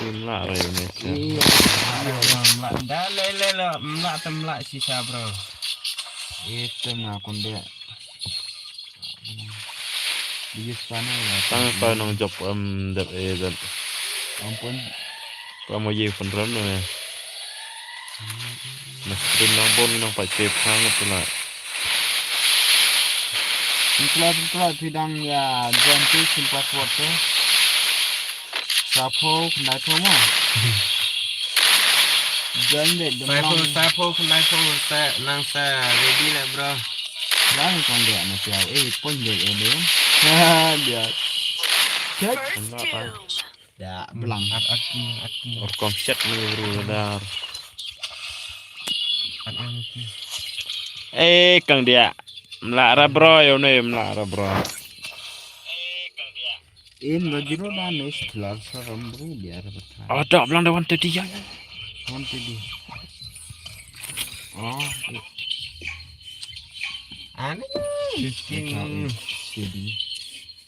him lah ra ini. Iya, iya, iya, mla. Dah le le le, mla tem mla sisa bro. Itu ma kong dia. Di sana ya. Tang ka nang job em dep eh dep. Ampun. Ka mo ye pun ram ne. Mas pun nang pun nang pa che phang tu la. Ni kla tu kla phi dang ya join tu sim password tu. Sapo khnai pho mo. Join de de. Sapo, sapo khnai pho sa nang sa ready la bro. Lang kong dia na piau eh pon de eh de. Ha dia. First kill. Da blang. At at ni, at ni. Or kom shit ni bro dar. At at ni. Eh, kang dia. Mla ra bro, yo ne mla ra bro. In ba jiro da ne stlar sa ram bro dia ra bata. Oh, da blang da wan tadi ya. Wan tadi. Oh. Ani. King. Tadi.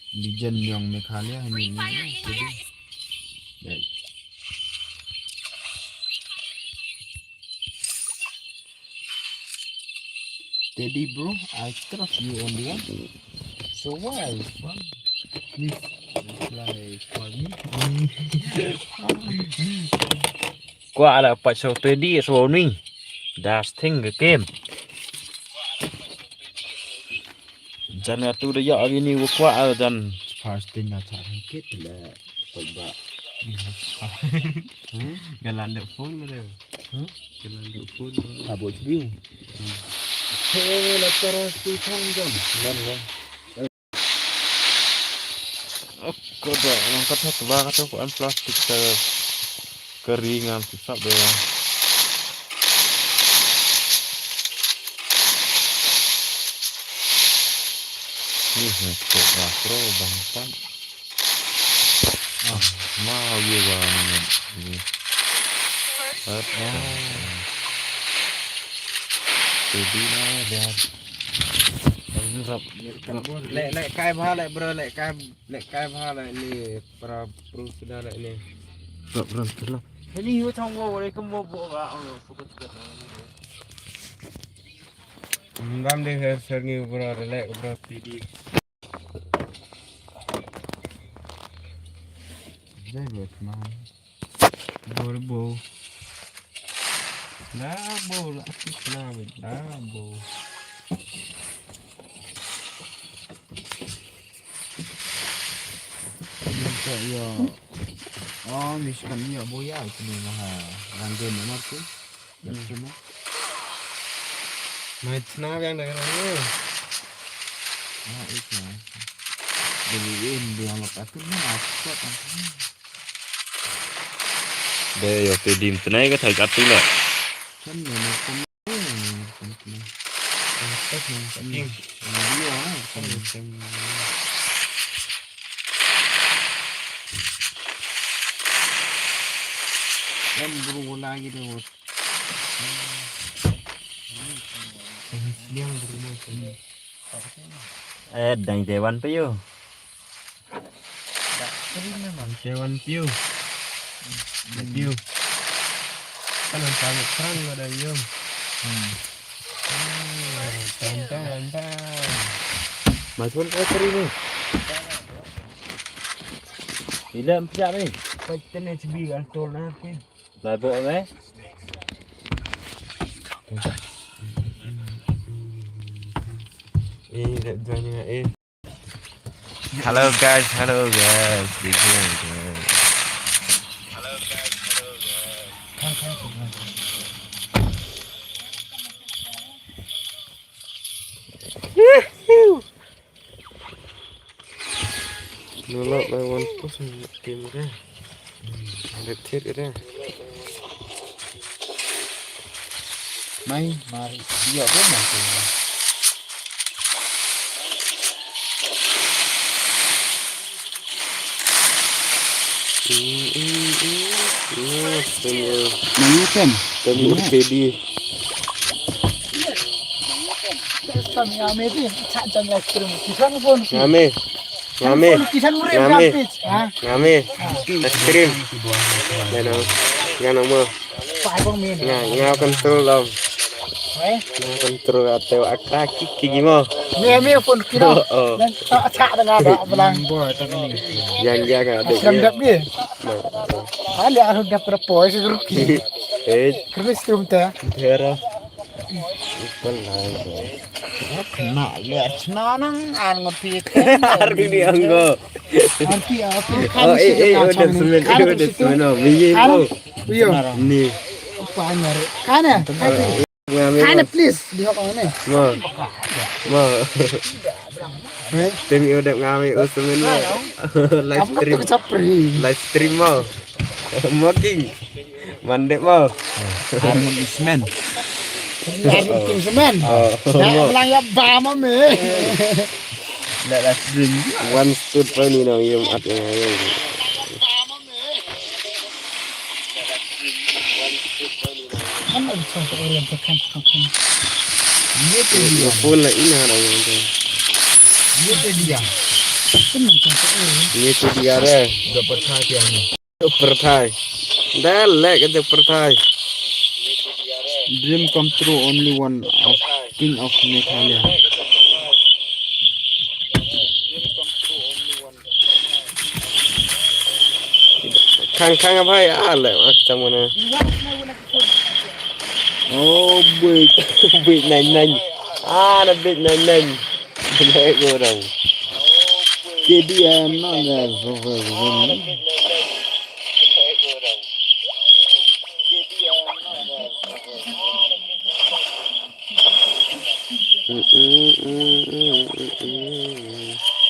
Legend yong Meghalaya ni ni. Tadi. Teddy bro, I trust you only one. So why? Why? Please reply for me. Kwah la pat so Teddy so ni. Das thing ke kem. Jan atu da ya ini wa kwah jan. First thing na cha kit le. Ba. Galan de phone le. Galan de phone. Abo chbi. Hela tara tu thong jam. Lan lan. Ko da lang kata ba kata ko an plastik ta kering an sap de. Ni ko ba pro bang pan. Ah, ma ye wa ni. At na. Teddy na da. Rap. Le le kai bha le bro le kai le kai bha le ni para pro sudah le ni. Rap rap rap. Ini yu thong wo le kem wo bo ga ong lo fokus. Ngam de her ser ni bro le bro Teddy. Jai bos man. Bor bo. Da bo la sik na da bo. Ka ya. Oh, ni sekan ya bo ya kini maha. Ranggen nomor tu. Mai chna biang da rang ni. Ah, itu. Beli in biang lok atu ni aku tak. Be yo ke dim tnai ka thai kat tu la. Kan ni ni kan ni kan ni. Kan ni. Dia kan ni. Em bro lagi tu. Eh, dang Taiwan pio. Taiwan pio. Pio. Kan ang pangit perang ada yo. Hmm. Tantang, tantang. Mas pun kau teri ni. Ila mpiak ni. Kau tene cebi altor na ke. Ba bo me. Eh, dah dua ni eh. Hello guys, hello guys. Hello guys, hello guys. Nulak lai wan pus game ka. Ada thiat ka dah. Mai, mari. Dia pun masih. Nang item. Tadi. Ngame. Ngame. Ngame. Es krim. Ngano? Ngano mo? Nga, nga control dom. Nga control ate wa akra ki ki mo. Me me phone kino. Oh, oh. Dan tak tak dengan dah belang. Yang dia kan ada. Serem dap dia. Ada aku dah berapa sih rugi. Eh, keris tu minta. Tera. Ikan lain. Kena lihat senang an ngopi. Hari ni anggo. Nanti aku kan. Oh, eh, eh, udah semen, udah semen. Oh, minyak. Iyo. Ni. Apa nyari? Kana? Kana please di hok ni. Ma. Ma. Te mi u dep nga mi u semen mo. Live stream. Live stream mo. Mocking. Man dep mo. Armut semen. Armut semen. Oh, mo. Lang ya ba ma me. Let us drink. One stood pa ni no yum at ya. Kan ada satu orang tekan tekan. Ye te dia. Full la ina da yum. Ye te dia. Kan ada satu orang. Ye te dia re. Dapat hati ani. Perthai. Dah lek aja perthai. Dream come true, only one of king of Meghalaya. Khang khang bhai, ah, lek mak samana. Oh, big, big nine nine. Ah, na big nine nine. Lek orang. K D M not there.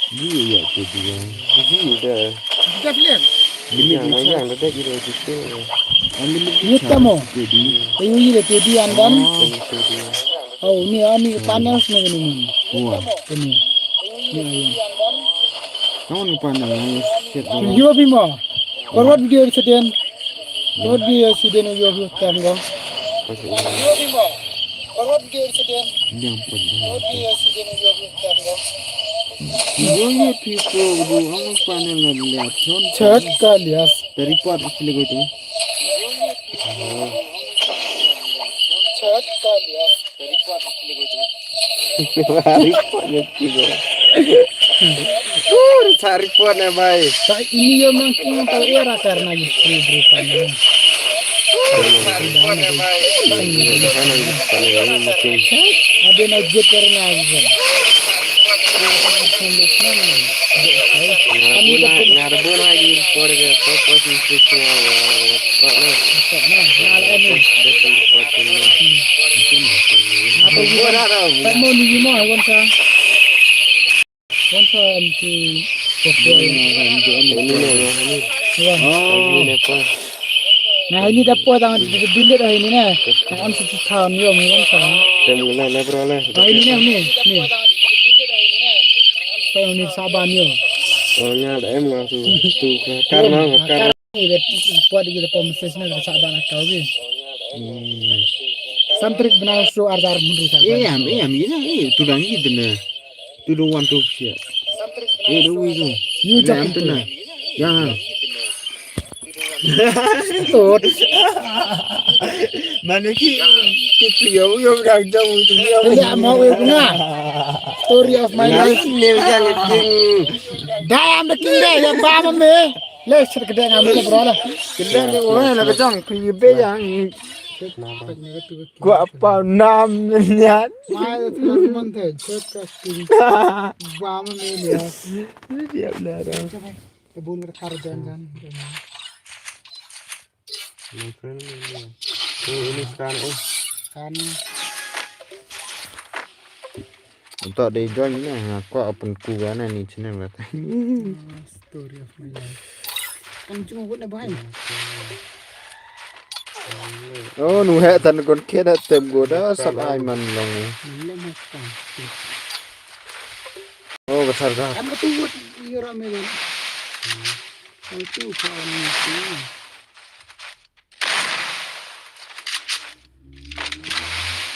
Ni ya tu dia. Ni dah. Kita lihat. Ini yang yang dah kira kita. Ni tamo. Jadi. Ini dia T V andan. Oh, ini ami panel semua ini. Wah. Ini. Ini ayam. Kamu ni panel yang set. Yo bima. Forward video sedang. Forward video sedang yo tam go. Yang pada. Yo ye people, bu ang panel la le. Chat ka lias. Dari part sila gitu. Chat ka lias. Report na tiba. Uh, sa report na bai. Ta ini yo mang king ta era karna ni free free kan. Ada na je karna ni. Ngarbu na, ngarbu na di report ke purpose is this now. Report na. Report na. Report na. Report na. Report na. Report na. Sponsor anti. Ini nih, ini. Wah. Oh. Ini nih, Pak. Nah, ini dapur tangan di bilik dah ini nih. Tangan satu tahun yo, memang sa. Tem gula lah, bro lah. Ah, ini nih, ini, ini. Saya ini saban yo. Oh, ini ada em langsung. Tuh, karena, karena. Ini deh, buat di kita pemesis nih, saban akal ni. Hmm. Santrik benar su arjar menurut saya. Eh, am, eh, am, ini, eh, tu dah gitu nih. Tu dah one two sia. Eh, dah wui tu. You jangan tu nah. Jangan. Tut. Mana ki, ki yo yo dah jauh tu yo. Tidak mau wui guna. Story of my life. Ni jangan king. Damn the king deh, ya bama me. Let's check the damn bro lah. Kita ni orang nak kejang, pergi bejang. Gua apa nam niat. Mai tu man te, check ka screen. Bam ni ya. Dia benar. Kebun berkar jangan. Ini kan ini. Ini, ini sekarang, eh. Kan. Untuk dei join ni, ha, ko open ku gana ni channel ba. Story of my life. Kan cuma buat dah bahai. Oh, nu hek tan kon kena tem goda sab ai man long. Lem hek tan. Oh, besar dah. Kan betul buat iya rame kan. Itu kan itu.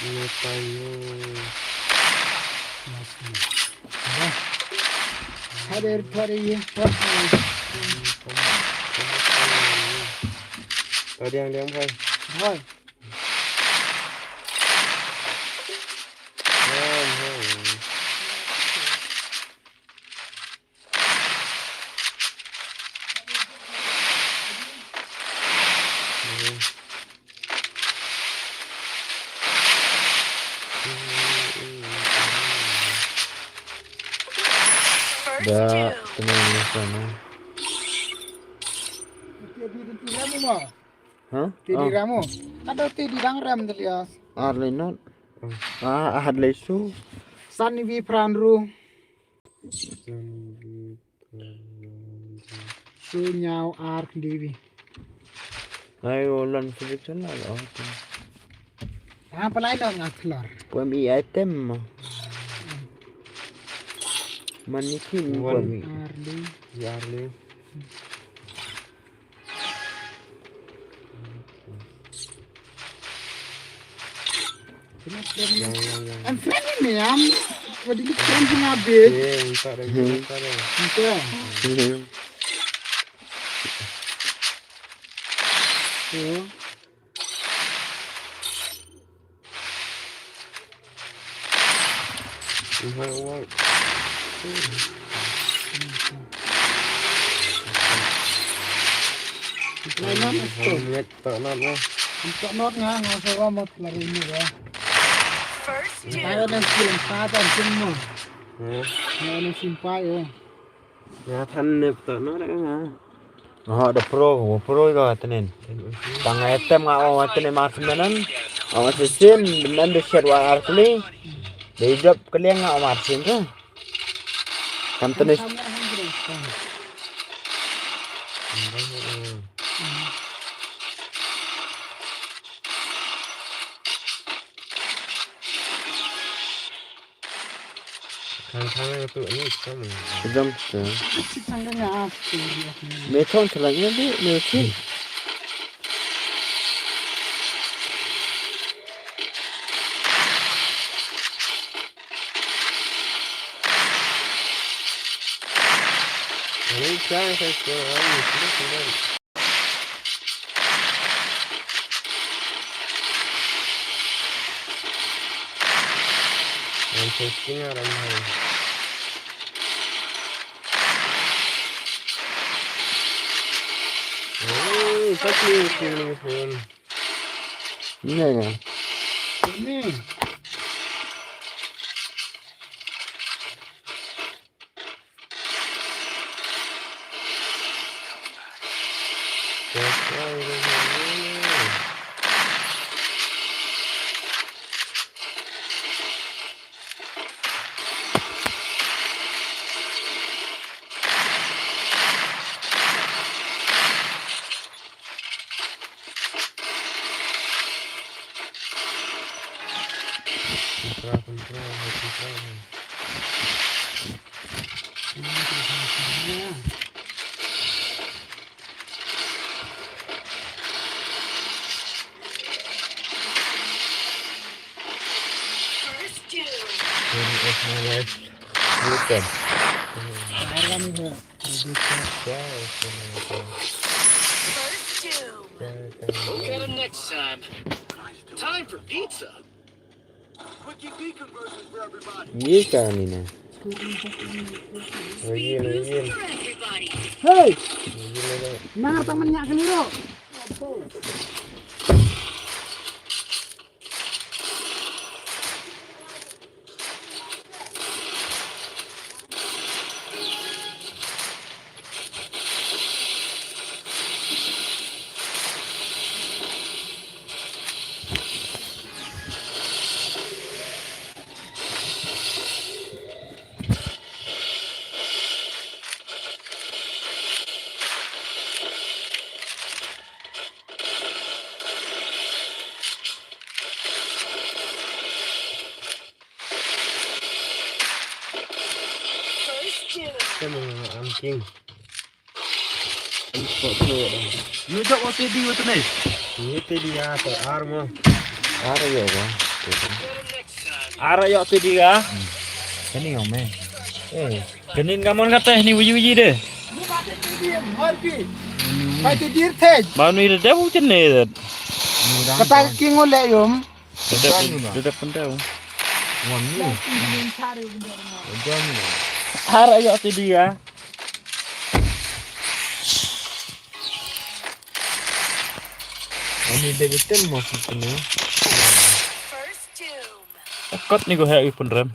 Ini tayo. Hadir, hadir, ya. Tadi yang dia, Bhai. Bhai. Bhai, bhai. Da, tenang ni sana. Ha? Tedi ramo. Ada tedi dang ram delias. Arle not. Ah, arle su. San ni vi pran ru. Su ñiaw ar kli bi. Ai, u lon sibit sana lo. Ah, palai lo nga klor. Pwem i item mo. Manikin pwem i. Arli. Arli. Yang, yang, yang. Em friend ni am. Wadi ni friend ni abi. Eh, minta dah, minta dah. Minta. Hmm. Tuh. First kill. Tayo ng skill ang satan, tingnan mo. Hmm? Tayo ng simpay, oh. Nga than ne pto no da nga. Nga da pro, nga pro ka tenen. Tang item nga o tenen marksman. Nga assassin, men de shet wa arkli. De job kaliang nga o marksman tu. Kan tenen. Thang thang tu ni sama. Jam tu. Thang thang ya. Me thon thang ya ni me si. Ni thang thang tu ni thang. I'm testing out on my. Oh, touch me with your phone. Yeah, yeah. Me. Kontra, kontra, kontra. First kill. Story of my life. Bukan. First kill. We'll get him next time. Time for pizza. Ye ka ni na. Ye, ye. Hey! Ye, ye. Nang tang man nya kali ro. Come on, I'm king. Yu jop O T D wa tene. Yu T D ya to ar mo. Ar yo ba. Ar yo T D ya. Kani yo me. Eh, kani nga mon kata ni wiji wiji de. Ba nu ida de bu tene de. Kata king ole yum. Duduk, duduk pentau. Wan ni. Har ayo ti dia. Ani dega tem mo sini. Kot ni ko hai pun rem.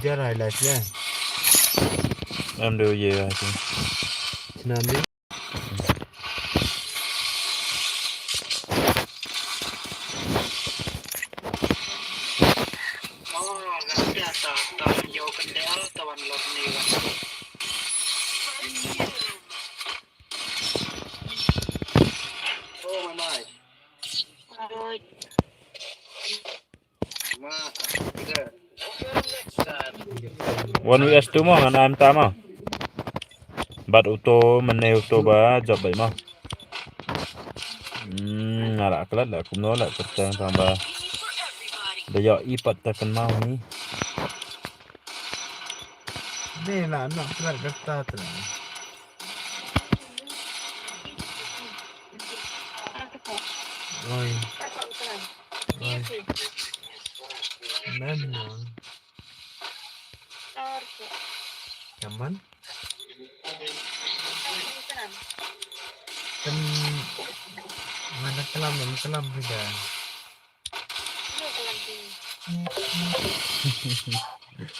Jar highlight ya. Am do ye ya tu. Nam di. One V S two mo, ngan ai mynta mo. Bad uto mynne uto ba jop beit mo. Hmm, nga la klet la kumno la kyrteng tang ba da ïoh i pat ta kynmaw ni. Dei la nok klet kata tu. Oi. Oi. Memang. Kaman? Kan mana kelam, mana kelam sudah.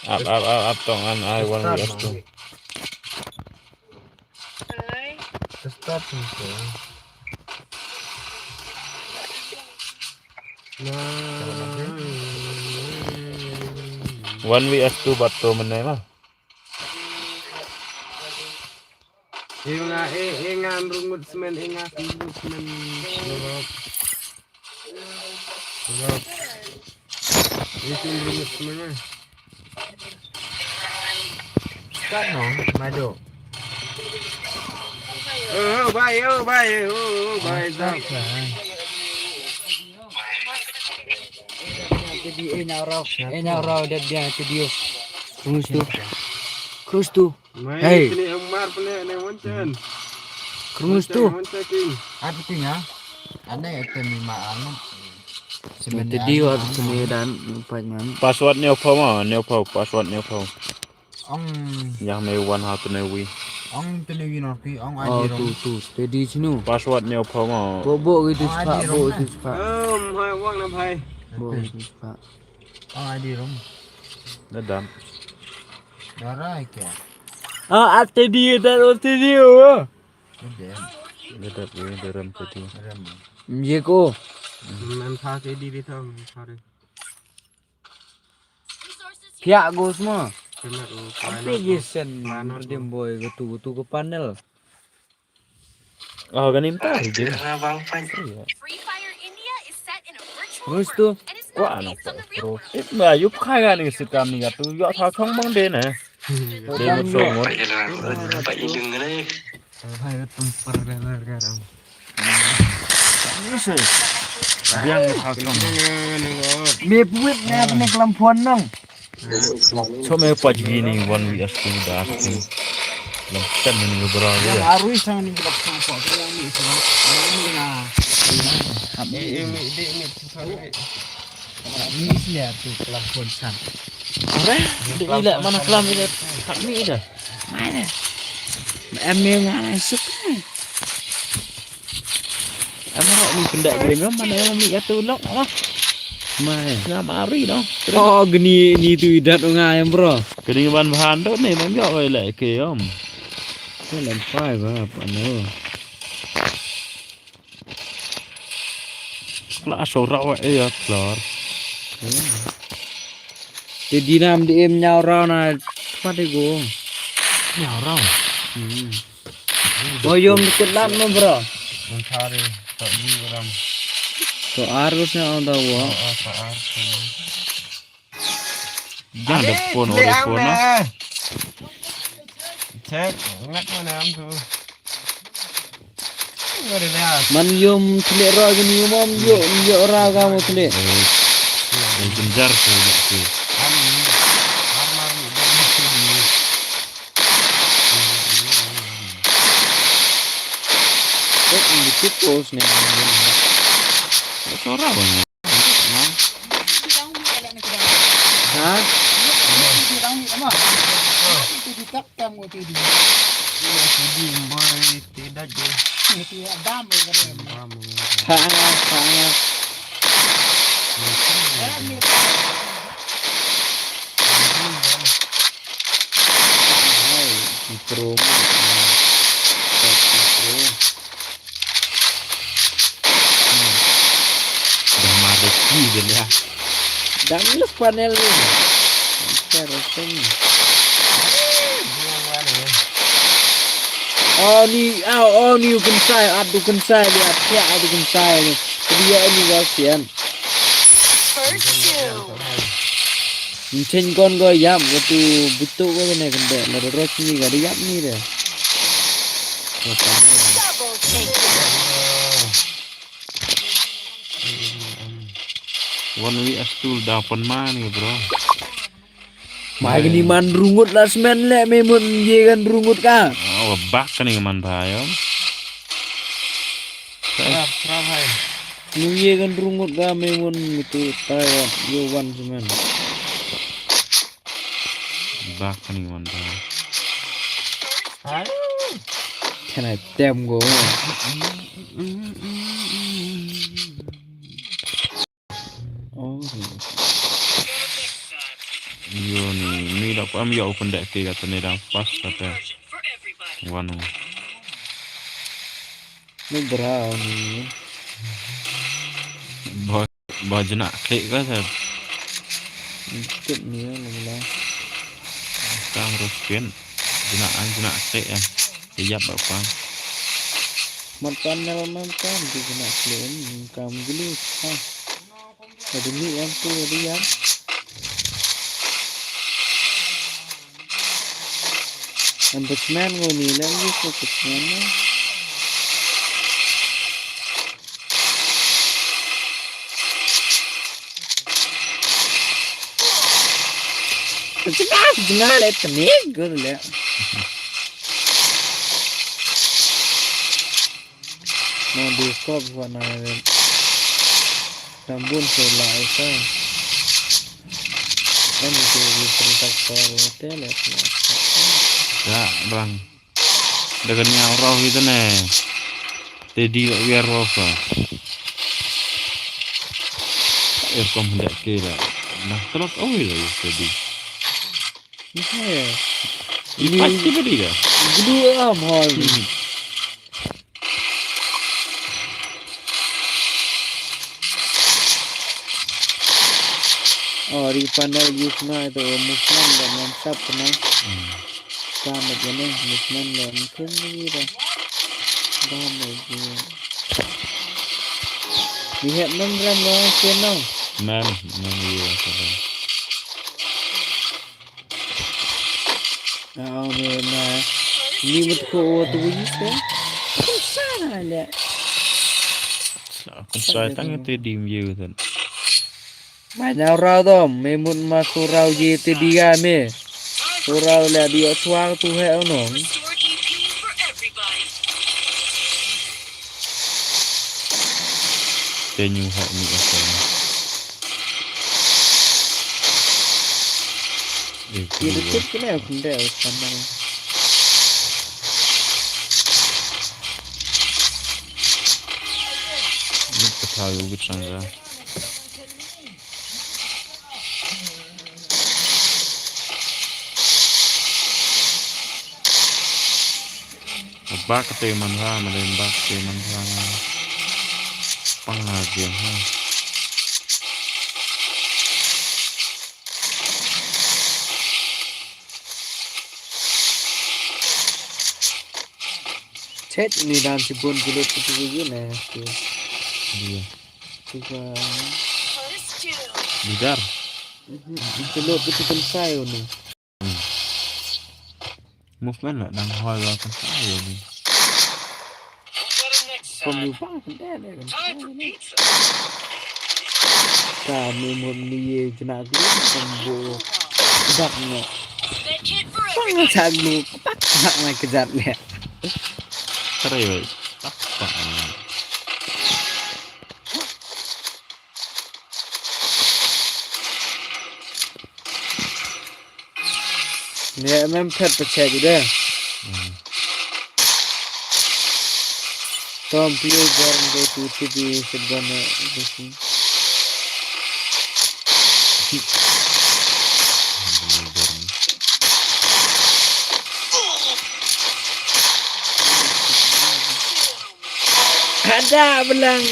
Ap, ap, ap, ap, tong an ai one V S two. Start ni tu. One V S two bad tu menai lah. Inga, eh, inga rungut semen, inga rungut semen. Rob. Rob. Ini sih rungut semen, eh. Start no, madu. Oh, bye, oh, bye, oh, oh, bye, stop. Jadi, eh, nyarau, eh, nyarau, dia, dia, itu dia. Cruise tu. Cruise tu. Hey. Kini Umar pene ne wancan. Cruise tu. Wancan, wancan king. Apa king, ha? Ada ya, tem lima anu. Sebenarnya. Jadi, waktu sini dan empat man. Password ne pau ma, ne pau, password ne pau. Ong. Yang ne wan ha tu ne wi. Ong tu ne wi nor ki, ong. Oh, aji tu, rom. Tu, steady sinu. Password ne pau ma. Bo, bo gitu. Ong, sepak, aji bo rom, gitu eh. Sepak. Em, hai, wang na bhai. Bo, gitu sepak. Ong, aji rom. Dadam. Darai kya? Ah, at steady, that was steady, oh. Dadam. Dadam, eh, daram steady. Daram. Ye ko. Em, em, tha steady di tham, sorry. Pia go semua. Kena, oh, application. Mana, mana, mana. Dim boy, gitu, gitu ke panel. Oh, ganim tari je. Iya. Terus tu, kwa ano pa, bro. Eh, ma, yup kaya ni si kami ka tu, yo sa thong bang de na. De mo thong mo. Biang ha thong. Me puit na ne kelam phone nang. So me pach gini one V S two da aku. Lam ten ni bra ya. Yang arui sang ni gelap sang pa yang ni sang. Yang ni na. Kami ini di ni sang. Ni sini aku kelam phone sang. Apa? Di ila mana kelam ila? Kami ila. Mana? Em yang mana suk? Amra ni pendak gering kan, mana yang ambil jatuh lok apa? Mai. Ngam ari dong. Oh, gini ni tu idat nga yang bro. Gini ban bahan tu ni bang jauh lek ke om. Ni lempai ba apa ni. Lah sorok wa eh ya keluar. Te dinam di em nyau rau na pat di go. Nyau rau. Hmm. Boyom dikit lam no bro. Mencari tak di orang. To arus nya on da wa. Oh, oh, tak arus. Jangan ada phone, ada phone, ah. Check, ngak mana am tu. Man yom tele ra gini yom am yo yo ra ga mo tele. Eh, kejar tu tu. Am, am, am, am, am, am. Kok ini tipos nih. Suara banget. Ha? Ha, ha. Hai, pro mo. Pro. Dah mati dia. Dah minus panel ni. Kita rasa ni. Ani, au, ani u kynsai, at u kynsai, li at pia, at u kynsai. Dia ni ga sian. First kill. Chen kon go yam, go tu butu go ne kende, la ro ni ga yam ni de. Double kill. One way a stool da pon ma ni, bro. Mai kini man rungut la smen le me mun ye kan rungut ka. Oh, bak kani man ba yo. Trap, trap hai. Nu ye kan rungut ka me mun tu ta yo wan smen. Bak kani man ba. Hai. Can I tem go? Oh. Yo ni, ni da ko am yo open deck ke kata ni da pas kata. Wanu. Ni brown ni. Ba, ba jena ke kata. Tip ni ya, lama. Kam rospin. Jena an jena ke ya. Yap apa. Matan nel matan di jena ke ni kam gili. Ha. Ada ni yang tu ada yang. Yang besmen ngau ni lah ni tu besmen ni. Jengah, jengah le tenig gue le. Nah, di stop buat nang. Tambun sela esa. Kan itu di perintah kor hotel ya. Ya, bang. Dah kena orang itu ne. Tadi lak biar apa? Er kom hendak ke lah. Nah, telak oh ya tadi. Iya. Ini pasti tadi dah. Kedua am hal. Oh, ri panel use na itu movement da mansap na. Ka mat jane movement da mungkin ni da. Da mai ji. Ni het mem ram no chen no. Mem, mem iya. Oh, me na. Ni mut ko tu wi ko. Ko sana le. Ko sai tang te dim ye tan. Ma nyau rau dom, me mut ma ko rau ye te di ga me. Ko rau le di o chwa tu he o nong. Te ñu hok ñu aka. Ki da tip kine u khynde u khynde. Ñu ka thaw u bit sang ga. Ba ka te man ha, ma le ba ka te man ha. Pang ha je ha. Chet ni dan si bun julut itu juga na. Iya. Juga. Bidar. Julut itu kan saya ni. Movement lah dang hoi ba kan sa yo ni. From you bang kan deh deh kan sa yo ni. Ka me mut ni ye jena glu kan bo dak ne. Bang sa glu pak dak ne kejat ne. Kare yo. Pak pak. Ne mem phet pechet de. Tom play bar de tu tu di segan. Ada belang.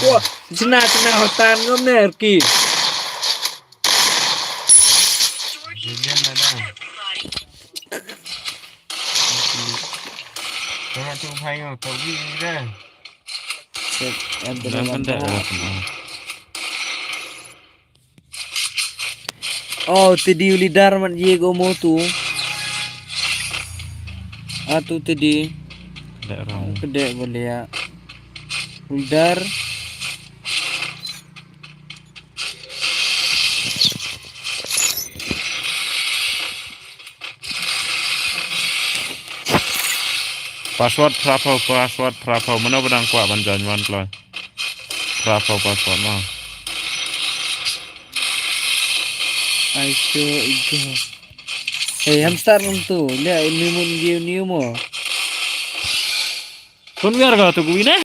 Wah, sina sina hotan ngam ner ki. Julian na da. Tama tu phai ngam ka wi ni da. Set, em, Dah kan dah. Oh, tadi u leader man ye go mo tu. Ah, tu tadi. Dah rong. Kedek boleh ya. Leader. Password phra phew, password phra phew. Mano ba dang kwah ban join wan kloi. Phra phew password ma. Ai shu ijo. Hey, hamster nang tu. Lia ini mun giu niu mo. Kun biar kau tu gue ne.